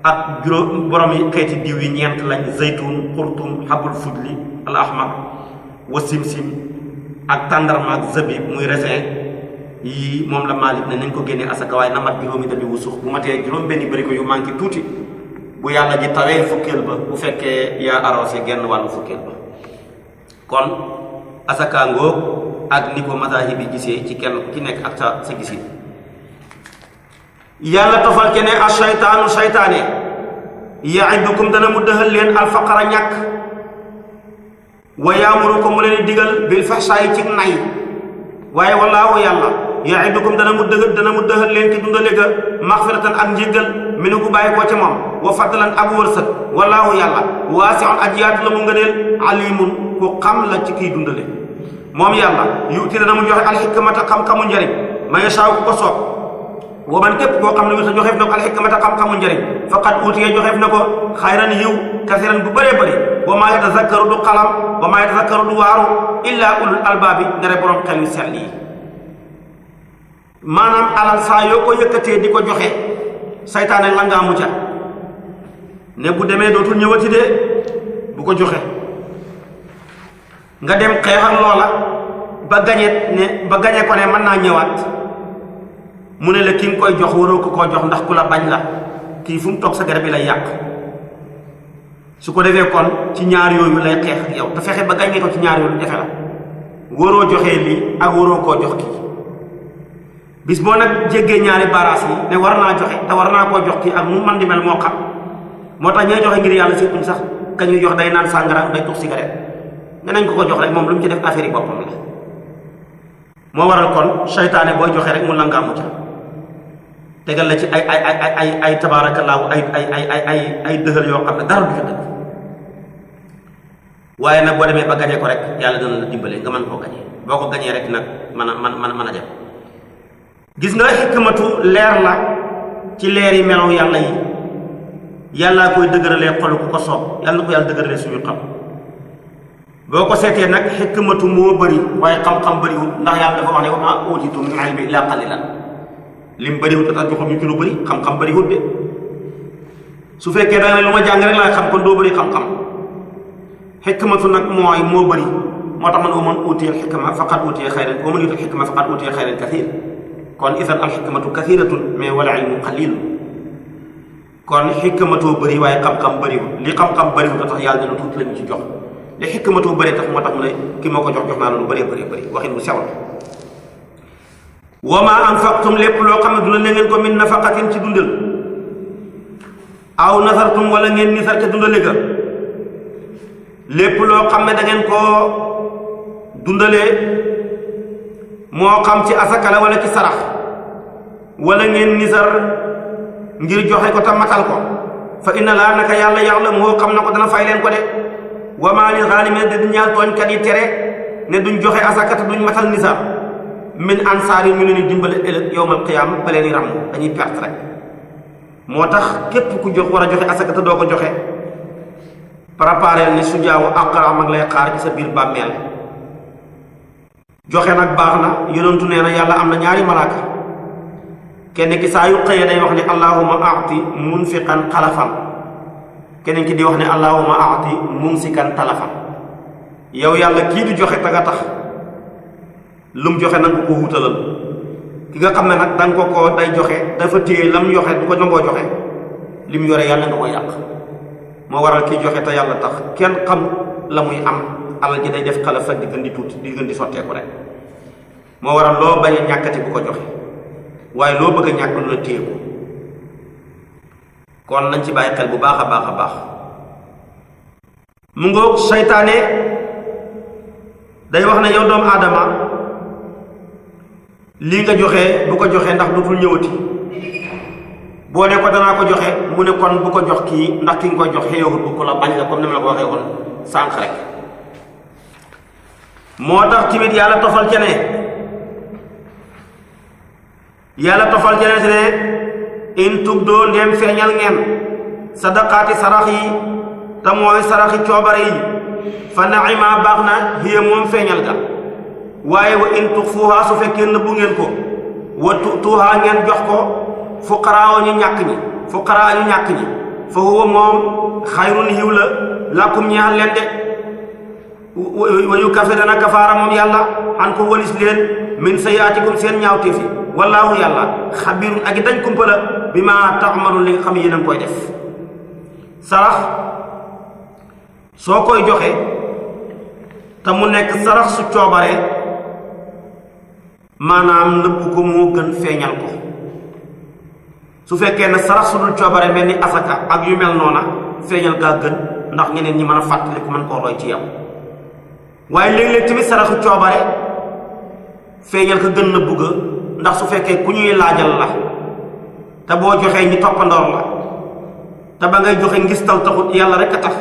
ak juróom borom yi xeeti diw yi ñeent lañ zaytun xurtum xabul fudli al ahmar wa simsim ak tàndarma ak zabib muy raisin yii moom la Maalik ne nañ ko génnee asaka waaye na mat juróomi dabi wu suux bu matee juróom benn bëri ko yu manqué tuuti bu yàlla ji tawee fukkeel ba bu fekkee yaa arrosé genn wàllu fukkeel ba kon asaka ngoog ak ni ko mazahib yi gisee ci kenn ku ci nekk ak sa gisin yàlla tofal ke ne a shaytaanu shaytaane yaidukum dana mu dëxal leen alfaqara ñàkk wa yaamurukum mu leen di digal bil fahsaayi ci nay waaye wallaahu yàlla yaidukum dana mu dëxal leen ci dundale ga maxfiratan ak njéggal mi nu ko bàyyi koo ca moom wa fadlan ak wërsëg wallaahu yàlla waasi'un aj yaatu la mu ngëneel alimun ku xam la ci kiy dundale moom yàlla yuuti dana mu joxe alxikmata xam-xamu njëriñ ma yashaa ku ko soob wa man képp koo xam ne wita joxeef na ko alxikmata xam-xamu njëriñ faqad uutiye joxeef na ko xayran yiw kasiran bu bëree bëri wa maa yatazakkaru du xalam wa maa yatazakkaru du waaru illaa ulul albaabi ndare borom xel yu sell yi maanaam alal saa yoo ko yëkkatee di ko joxe saytaane la ngaa mucca ne bu demee dootul ñëwati de bu ko joxe nga dem xeexal loola ba gañe ko ne mën naa ñëwaat mu ne la ki nga koy jox waroo ko koo jox ndax ku la bañ la kii fu mu toog sa garab bi lay yàq su ko defee kon ci ñaar yooyu lay xeex ak yow te fexe ba gañe ko ci ñaar yooyu defe la waroo joxee lii ak waroo koo jox kii bis boo nag jéggee ñaari baaraas yi ne war naa joxe te war naa koo jox kii ak mu man di mel moo xam moo tax ñooy joxe ngir yàlla surtout sax ka ñuy jox day naan sàngara day tux cigarette ne nañ ko jox rek moom lu mu ci def affaire yi boppam la moo waral kon seytaane booy joxe rek mu la ngaamu ca tegal la ci ay tabaarakallaahu ay dëxal yoo xam ne dara du ci dëgg waaye nag boo demee ba gañee ko rek yàlla dana la dimbale nga mën koo gañee boo ko gañee rek nag mën a dem gis nga xikmatu leer la ci leer yi melaw yàlla yi yàllaa koy dëgëralee xolu ku ko soob yàlla na ko yàlla dëgëralee suñu xam boo ko seetee nag xikmatu moo bëri waaye xam-xam bëriwul ndax yàlla dafa wax ne wa maa uutiitum min ilmi illaa qaliilan lim bëriwul tax joxum ñu ci lu bëri xam-xam bëriwul de su fekkee da nga ne lu ma jàng rek laa xam kon doo bëri xam-xam xikmatu nag moo bëri moo tax man wa man uutiya al-xikma faqad uutiya xayran wa man yu'ta al-xikma faqad uutiya xayran kasiir kon idan al-xikmatu kasiiratun mais wal ilmu qaliil kon xikmatoo bëri waaye xam-xam bëriwul li xam-xam bëriwul tax yàlla dina tuuti lañu ci jox li xikmatoo bëri tax moo tax mu ne ki ma ko jox naa la lu bëree bëri waxin bu sew la wa maa anfaqtum lépp loo xam ne dundal ngeen ko min nafaqatin ci dundal aw nasartum wala ngeen nisar ca dundale ga lépp loo xam ne da ngeen koo dundalee moo xam ci asaka la wala ci sarax wala ngeen nisar ngir joxe ko te matal ko fa inna laa naka yàlla ya'lamu xam na ko dana fay leen ko de wa maa lil zaalimiina de ñaal tooñkat yi tere ne duñ joxe asaka te duñ matal nisar min ansaari ñu leen di dimbale ëllëg yowmal qiyaama ba leen di ràmm dañuy perte rek moo tax képp ku jox war a joxe asaka te doo ko joxe prépareel ne su jaawu aqraam ak lay xaar ci sa biir bàmmeel joxe nag baax na yonentu nee na yàlla am na ñaari malaaka kenn ki saa yu xëyee day wax ne allahumma aati munfiqan xalafan keneen ki di wax ne allahumma aati mumsikan talafan yow yàlla kii du joxe te nga tax lu mu joxe nanga ko wutalal ki nga xam ne nag danga ko day joxe dafa téye lam joxe du ko nangoo joxe li mu yore yàlla nga ko yàq moo waral kii joxe te yàlla tax kenn xam la muy am alal ji day def xalaf rek di gën di tuuti di gën di sotteeku rek moo waral loo bañ a ñàkkati bu ko joxe waaye loo bëgg a ñàkk lu la téye ko kon nañ ci bàyyi xel bu baax a baax a baax mu ngoog seytaane day wax ne yow doomu aadama lii nga joxe bu ko joxee ndax dootul ñëwati boo ne ko danaa ko joxe mu ne kon bu ko jox kii ndax ki nga koy jox xeewul bu ko la bañ la comme ni ma la ko waxee woon sànq rek moo tax tamit yàlla tofal ca ne si ne in tubdoo ndeem feeñal ngeen sadaqaati sarax yi te mooy saraxi coobare yi fa naima baax na hiya moom feeñal ga waaye wa in tuxfuha su fekkee nëbbu ngeen ko wa tuuha ngeen jox ko fuqaraa ñu ñàkk ñi fa huwa moom xayrun hiw la lakum ñeexal leen de wa yukaffir dana kafaara moom yàlla an ko walis leen min sayaatikum seen ñaawteef yi wallaahu yàlla xabirun ak dañ kumpa la bi ma taxmalu li nga xam yéen a ngi koy def sarax soo koy joxe te mu nekk sarax su coobare maanaam nëbb ko moo gën feeñal ko su fekkee ne sarax su dul coobare mel ni asaka ak yu mel noona feeñal gaa gën ndax ñeneen ñi mën a fàttali ku mën koo roy ci yow waaye léeg-léeg tamit saraxu coobare feeñal ko gën nëbb ga ndax su fekkee ku ñuy laajal la te boo joxee ñi toppandoor la te ba ngay joxe ngistal taxut yàlla rek a tax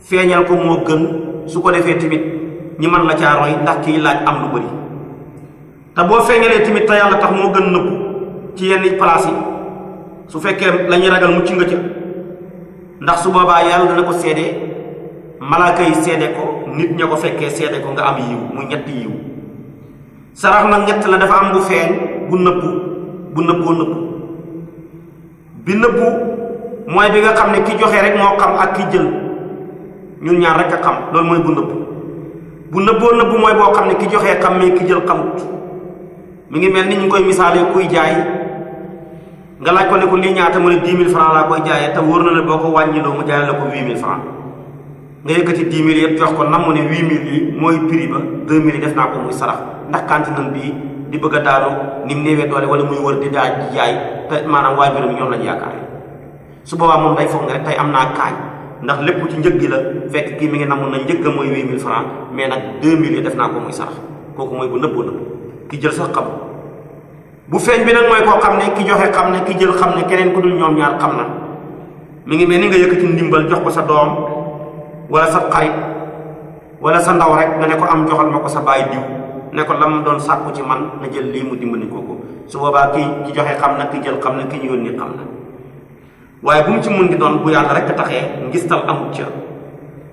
feeñal ko moo gën su ko defee tamit ñi mën la caa roy ndax kiy laaj am lu bari te boo feeñalee tamit te yàlla tax moo gën nëbb ci yenn place yi su fekkee la ñuy ragal mucc nga ca ndax su boobaa yàlla dana ko seede malaaka yi seede ko nit ña ko fekkee seede ko nga am yiw muy ñetti yiw sarax nag ñett la dafa am bu feeñ bu nëbboo nëbbu bi nëbbu mooy bi nga xam ne ki joxe rek moo xam ak ki jël ñun ñaar rek a xam loolu mooy bu nëbboo nëbbu mooy boo xam ne ki joxee xam mais ki jël xamut mi ngi mel ni ñu koy misaalee kuy jaay nga laaj ko ne ko lii ñaata mu ne 10 000 francs laa koy jaayee te wóor na ne boo ko wàññiloo mu jaay la ko 8 000 francs nga yëkkati 10 000 yëpp jox ko nam mu ne 8 000 yi mooy prix ba 2 000 yi def naa ko muy sarax ndax kantinam bii di bëgg a daanu ni mu néewee doole wala muy wër di jaay te maanaam waajuram ñoom lañu yaakaar su boobaa moom day foog nga rek tey am naa kaañ ndax lépp ci njëg gi la fekk kii mi ngi namoon na njëgg mooy 8 000 francs mais nag 2 000 yi def naa ko muy sarax kooku mooy bu nëbboo nëbb ki jël sax xam bu feeñ bi nag mooy koo xam ne ki joxe xam ne ki jël xam ne keneen ku dul ñoom ñaar xam na mi ngi mel ni nga yëkkati ndimbal jox ko sa doom wala sa xarit wala sa ndaw rek nga ne ko am joxal ma ko sa baay diw ne ko lam doon sàkku ci man na jël lii mu dimbali ko su boobaa ki joxe xam na ki jël xam na ki ñu yónni xam na waaye bu mu ci mun di doon bu yàlla rek taxee ngistal amut ca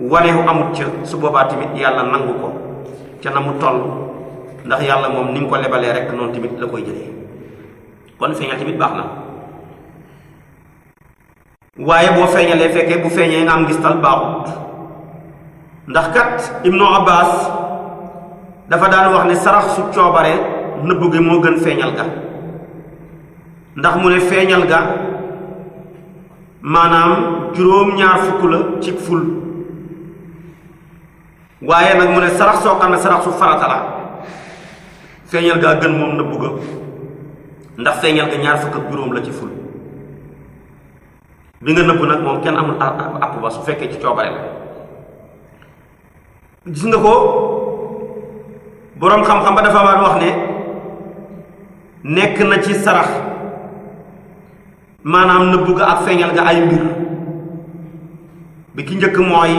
waneewu amut ca su boobaa tamit yàlla nangu ko ca na mu toll ndax yàlla moom ni nga ko lebalee rek noonu tamit la koy jëlee kon feeñal tamit baax na waaye boo feeñalee fekkee bu feeñee nga am ngistal baaxut ndax kat Ibnu Abbas dafa daan wax ne sarax su coobare nëbb gi moo gën feeñal ga ndax mu ne feeñal ga maanaam juróom-ñaar fukk la ci ful waaye nag mu ne sarax soo xam ne sarax su farata la feeñal gaa gën moom nëbb ga ndax feeñal ga ñaar fukk ak juróom la ci ful bi nga nëbb nag moom kenn amul àpp ba su fekkee ci coobare la gis nga ko boroom xam-xam ba dafa war wax ne nekk na ci sarax maanaam nëbb ga ak feeñal ga ay mbir bi ki njëkk mooy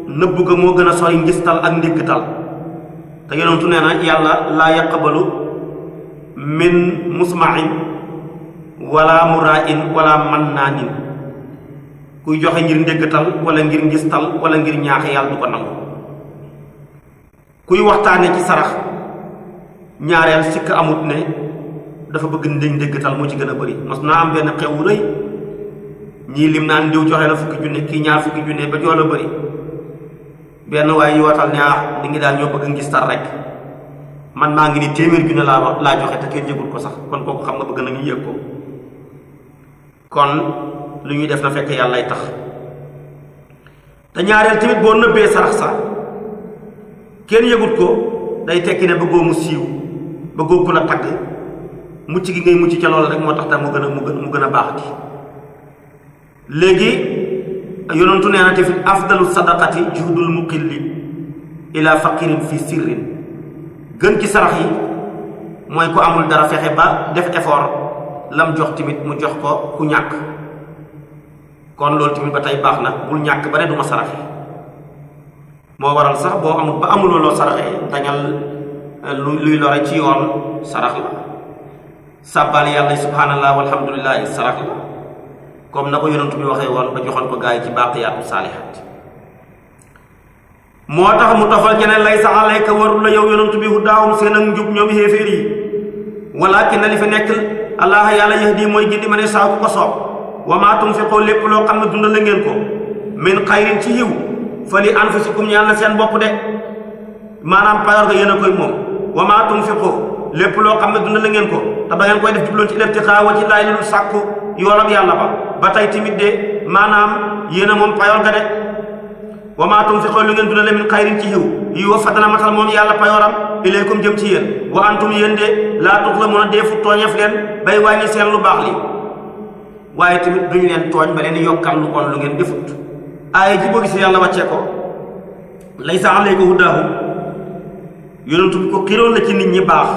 nëbb ga moo gën a sori ngistal ak ndéggtal te yonentu nee na yàlla laa yaqbalu min musmain wala murain wala mannaanin kuy joxe ngir ndéggtal wala ngir ngistal wala ngir ñaaxe yàlla du ko nangu kuy waxtaane ci sarax ñaareel sikk amut ne dafa bëgg ndéggtal moo ci gën a bëri mos naa am benn xew wu rëy ñii lim naan diw joxe la fukki junne kii ñaar fukki junne ba joolo bëri benn waaye yootal ne li ngi daal ñoo bëgg ngistal rek man maa ngi ni téeméer junne laa joxe te kenn yëgul ko sax kon kooku xam nga bëgg na ñu yëg ko kon lu ñuy def na fekk yàllay tax te ñaareel tamit boo nëbbee sarax sa kenn yëgut ko day tekki ne bëggoo mu siiw bëggoo ku la tagg mucc gi ngay mucc ca loolu rek moo tax tam mu gën a baaxati léegi yonentu nee na te fi afdalu sadaqati juhdul muqilli ila faqirin fi sirrin gën ci sarax yi mooy ku amul dara fexe ba def effort lam jox tamit mu jox ko ku ñàkk kon loolu tamit ba tey baax na bul ñàkk ba ne duma saraxe moo waral sax boo amul ba amuloo loo saraxee dañal luy lore ci yoon sarax la sàbbal yàlla subhanallah walhamdulillahi sarax la comme na ko yonent bi waxee woon ba joxoon ko gaa yi ci baaqiyaatu saalihaat. moo tax mu tofal ci ne laysa alayka warul la yow yonent bi hudaahum seen ak njub ñoom xéeféer yi walaakin li fi nekk allah yàlla yahdi mooy gindi ma ne saa ku ko soob wa maa tunfiqoo lépp loo xam ne dundal la ngeen ko min xayrin ci yiw fa li anfusikum ñeel na seen bopp de maanaam payoor ga yéen a koy moom wa maa tunfiqoo lépp loo xam ne dundal la ngeen ko te ba ngeen koy def jubloon ci ibtixaa wa ci laay lu sàkku yoolab yàlla ba tey tamit de maanaam yéen a moom payoor ga de wa maa tunfiqoo lu ngeen dundale min xayrin ci yiw wa fa dana matal moom yàlla payooram ilaykum jëm ci yéen wa antum yéen de laa tuzlamuuna deefu tooñeef leen bay wàññi seen lu baax li waaye tamit duñu leen tooñ ba leen yokkal lu bon lu ngeen defut. aaya ji boo gisee yàlla wàccee ko laysa alayka hudaahum yonent bi ko xiroon na ci nit ñi baax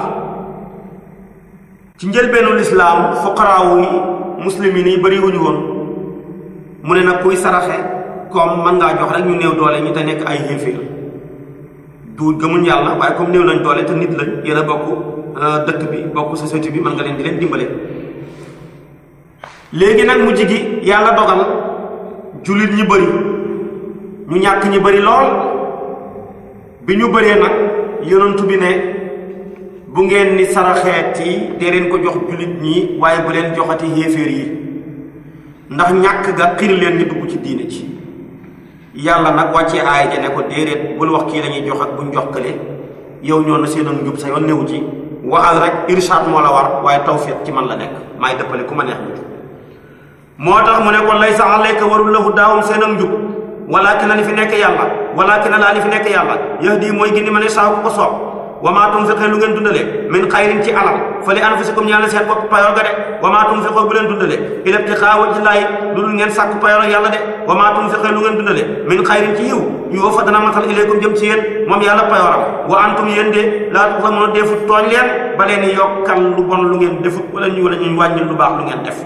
ci njëlbeenu lislaam fuqaraawu yi muslimiin yi bëri wuñu woon mu ne nag kuy saraxe comme mën ngaa jox rek ñu néew doole ñu te nekk ay xéeféer du gëmuñ yàlla waaye comme néew nañ doole te nit lañ yéen a bokk dëkk bi bokk société bi mën nga leen di leen dimbale. léegi nag mujj gi yàlla dogal jullit ñi bëri ñu ñàkk ñi bëri lool bi ñu bëree nag yonent bi ne bu ngeen ni saraxeet yi dee leen ko jox jullit ñi waaye bu leen joxati xéeféer yi ndax ñàkk ga xir leen ñu dugg ci diine ci yàlla nag wàccee aaya ja ne ko déedéet bul wax kii lañuy jox ak buñ jox kële yow ñoo na seen njub sa yoon newu ci waxal rek irsaad moo la war waaye tawfiq ci man la nekk maay dëppale ku ma neex nit moo tax mu ne ko laysa alayka warul la hudaahum seen ak njub walaakin la li fi nekk yàlla walaakin laa li fi nekk yàlla yahdi mooy gindi ma ne saa ku ko soob wa maa tunfiqee lu ngeen dundalee min xayrin ci alal fa li anfusikum ñaan la seen bopp payoor ga de wa maa tunfiqoo bu leen dundalee ila ibtixaa wajhillaahi lu dul ngeen sàkku payoor yàlla de wa maa tunfiqee lu ngeen dundalee min xayrin ci yiw yoo fa dana matal ilaykum jëm ci yéen moom yàlla payooram wa antum yéen de laa tuzlamuuna defut tooñ leen ba leen yokkal lu bon lu ngeen defut wala ñu wàññi lu baax lu ngeen def